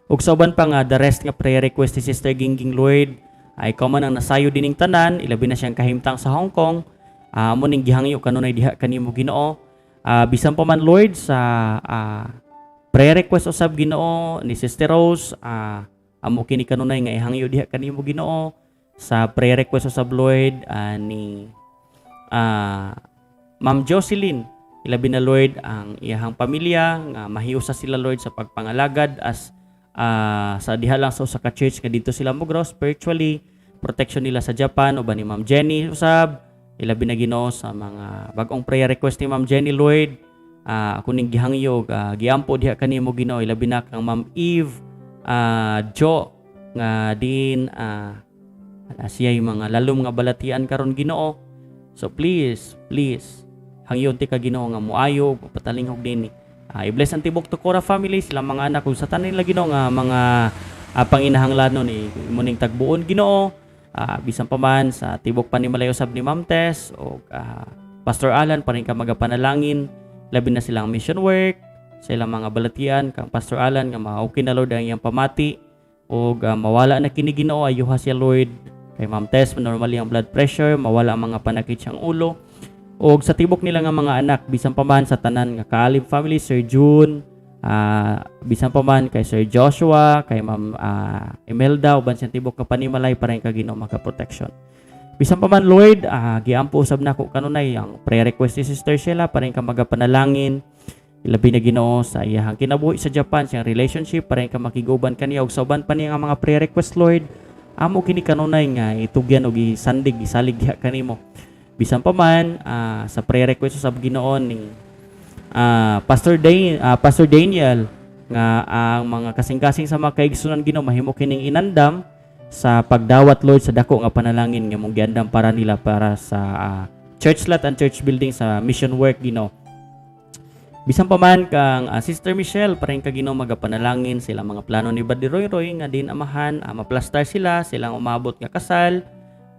ug sa uban pa nga the rest nga prayer request ni Sister Gingging. Lord, ay ikaw man ang nasayo dining tanan, ilabi na siyang kahimtang sa Hong Kong. Amo ning gihangyo kanunay diha kanimo, Ginoo. Bisan pa man, Lord, sa prayer request usab, Ginoo, ni Sister Rose, amo kini kanunay nga ihangyo diha kanimo, Ginoo. Sa prayer request usab, Lord, ni Ma'am Jocelyn, ilabi na, Lord, ang iyahang pamilya nga mahiusa sila, Lord, sa pagpangalagad as sa diha lang sa usa ka church nga dito sila mo grow spiritually, protection nila sa Japan uban ni Ma'am Jenny usab. Ilabi na, Ginoo, sa mga bag-ong prayer request ni Ma'am Jenny, Lord, ako ning gihangyo, giampo diha kanimo, Ginoo, ilabi na kang Ma'am Eve Jo nga din siya yung mga lalom nga balatian karon, Ginoo. So please, please, hangyon ti ka, Ginoo, nga muayo patalinghog dinhi. I-bless ang tibok Tukora family, silang mga anak ug sa tanan nila, Ginoo, nga mga panginahanglanon ni muning tagbuon, Ginoo. Bisan pa man sa tibok panimalay usab ni Ma'am Tess o Pastor Alan, pa rin ka magapanalangin, labi na silang mission work sa ilang mga balatian. Kang Pastor Alan nga ma-okay na, Lord, ang iyang pamati ug mawala na kini, Ginoo, ayuha siya, Lord. Kay Ma'am Tess, normally ang blood pressure, mawala ang mga panakit siyang ulo ug sa tibok nila nga mga anak. Bisan pa man sa tanan nga Kaalib family, Sir June, bisan pa man kay Sir Joshua, kay Ma'am Imelda uban siyang tibok ka panimalay, para ka, Ginoo, maka protection. Bisan pa man, Lord, giampo usab nako kanunay ang prayer request ni Sister Sheila, para ka magapanalangin, ilabi na, Ginoo, sa iyahang kinabuhi sa Japan, siyang relationship, para ka makiguban kaniya ug sa uban pa niya nga mga prayer request. Lord, amo kini kanunay nga itugyan og isandig, isalig diha kanimo. Bisan pa man sa prayer request sa Ginoo ni Pastor Daniel nga ang mga kasing-kasing sa mga kaigsunan, Ginoo, mahimo kining inandam sa pagdawat, Lord, sa dako nga panalangin nga mong giandam para nila, para sa church lot and church building sa mission work, Ginoo. Bisan pa man kang Sister Michelle, padayon ka, Ginoo, magapanalangin sila mga plano ni Brother Roy Roy nga din amahan maplastar sila, silang umabot nga kasal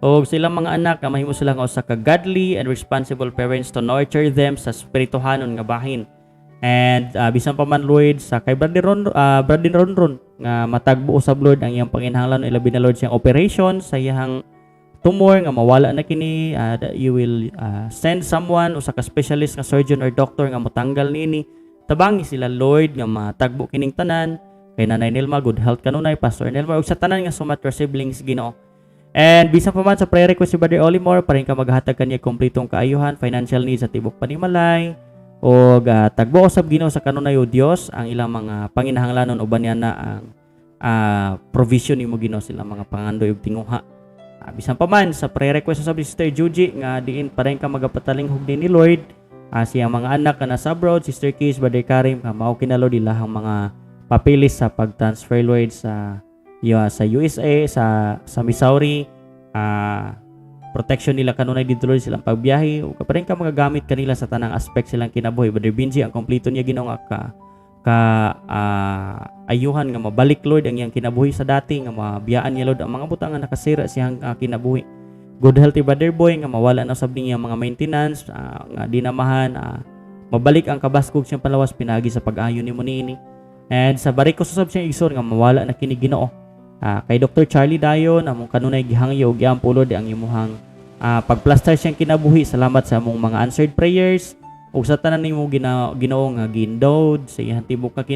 o silang mga anak nga mahimo sila nga usa ka godly and responsible parents to nurture them sa spirituhanon nga bahin. And bisan pa man, Lord, sa kay Brother Ron Ron nga matagbo usab, Lord, ang iyang panginahanglan, ilabi na, Lord, siyang operation sa iyang tumor nga mawala na kini, that you will send someone, usa ka specialist nga surgeon or doctor nga motanggal niini. Tabangi sila, Lord, nga matagbo kining tanan. Kay Nanay Nelma, good health kanunay. Pastor Nelma ug sa tanan nga Sumatra siblings, Ginoo. And bisan pa man sa prayer request si Brother Olimor, padayon ka maghatag kaniya kompletong kaayuhan, financial needs sa tibok panimalay og tagbo usab, Ginoo, sa kanunay o Dios ang ilang mga panginahanglanon. Uban niya na ang provision nimo, Ginoo, silang mga pangandoy ug tinguha. Bisan pa man sa prayer request sa Sister Juji nga diin padayon ka magapatalinghog din ni Lord siyang mga anak ka nasa abroad, Sister Keys, Brother Karim, nga mao kina, Lord, ilahang mga papilis sa pag-transfer, Lord, sa USA, sa Missouri, protection nila kanunay dito, Lord, silang pagbiyahe ug padayon ka magagamit kanila sa tanang aspect silang kinabuhi. Brother Benji, ang kompleto niya, Ginoo, nga ka ka ayuhan nga mabalik, Lord, ang iyang kinabuhi sa dati, nga mabiyaan niya, Lord, ang mga butang nga nakasira siyang kinabuhi. Good healthy Brother Boy nga mawala na sab niya mga maintenance nga dinamahan, mabalik ang kabaskog siyang palawas pinagi sa pag-ayo nimo niini. And sa bariko sa sab siyang igsoon nga mawala na kini, Ginoo. Kay Dr. Charlie Dayon, among kanunay gihangyo ug giampo, Lord, ang imuhang pagplastar siyang kinabuhi. Salamat sa among mga answered prayers ug sa tanan nimo, Ginoo, nga gindowed sa iyang tibok ka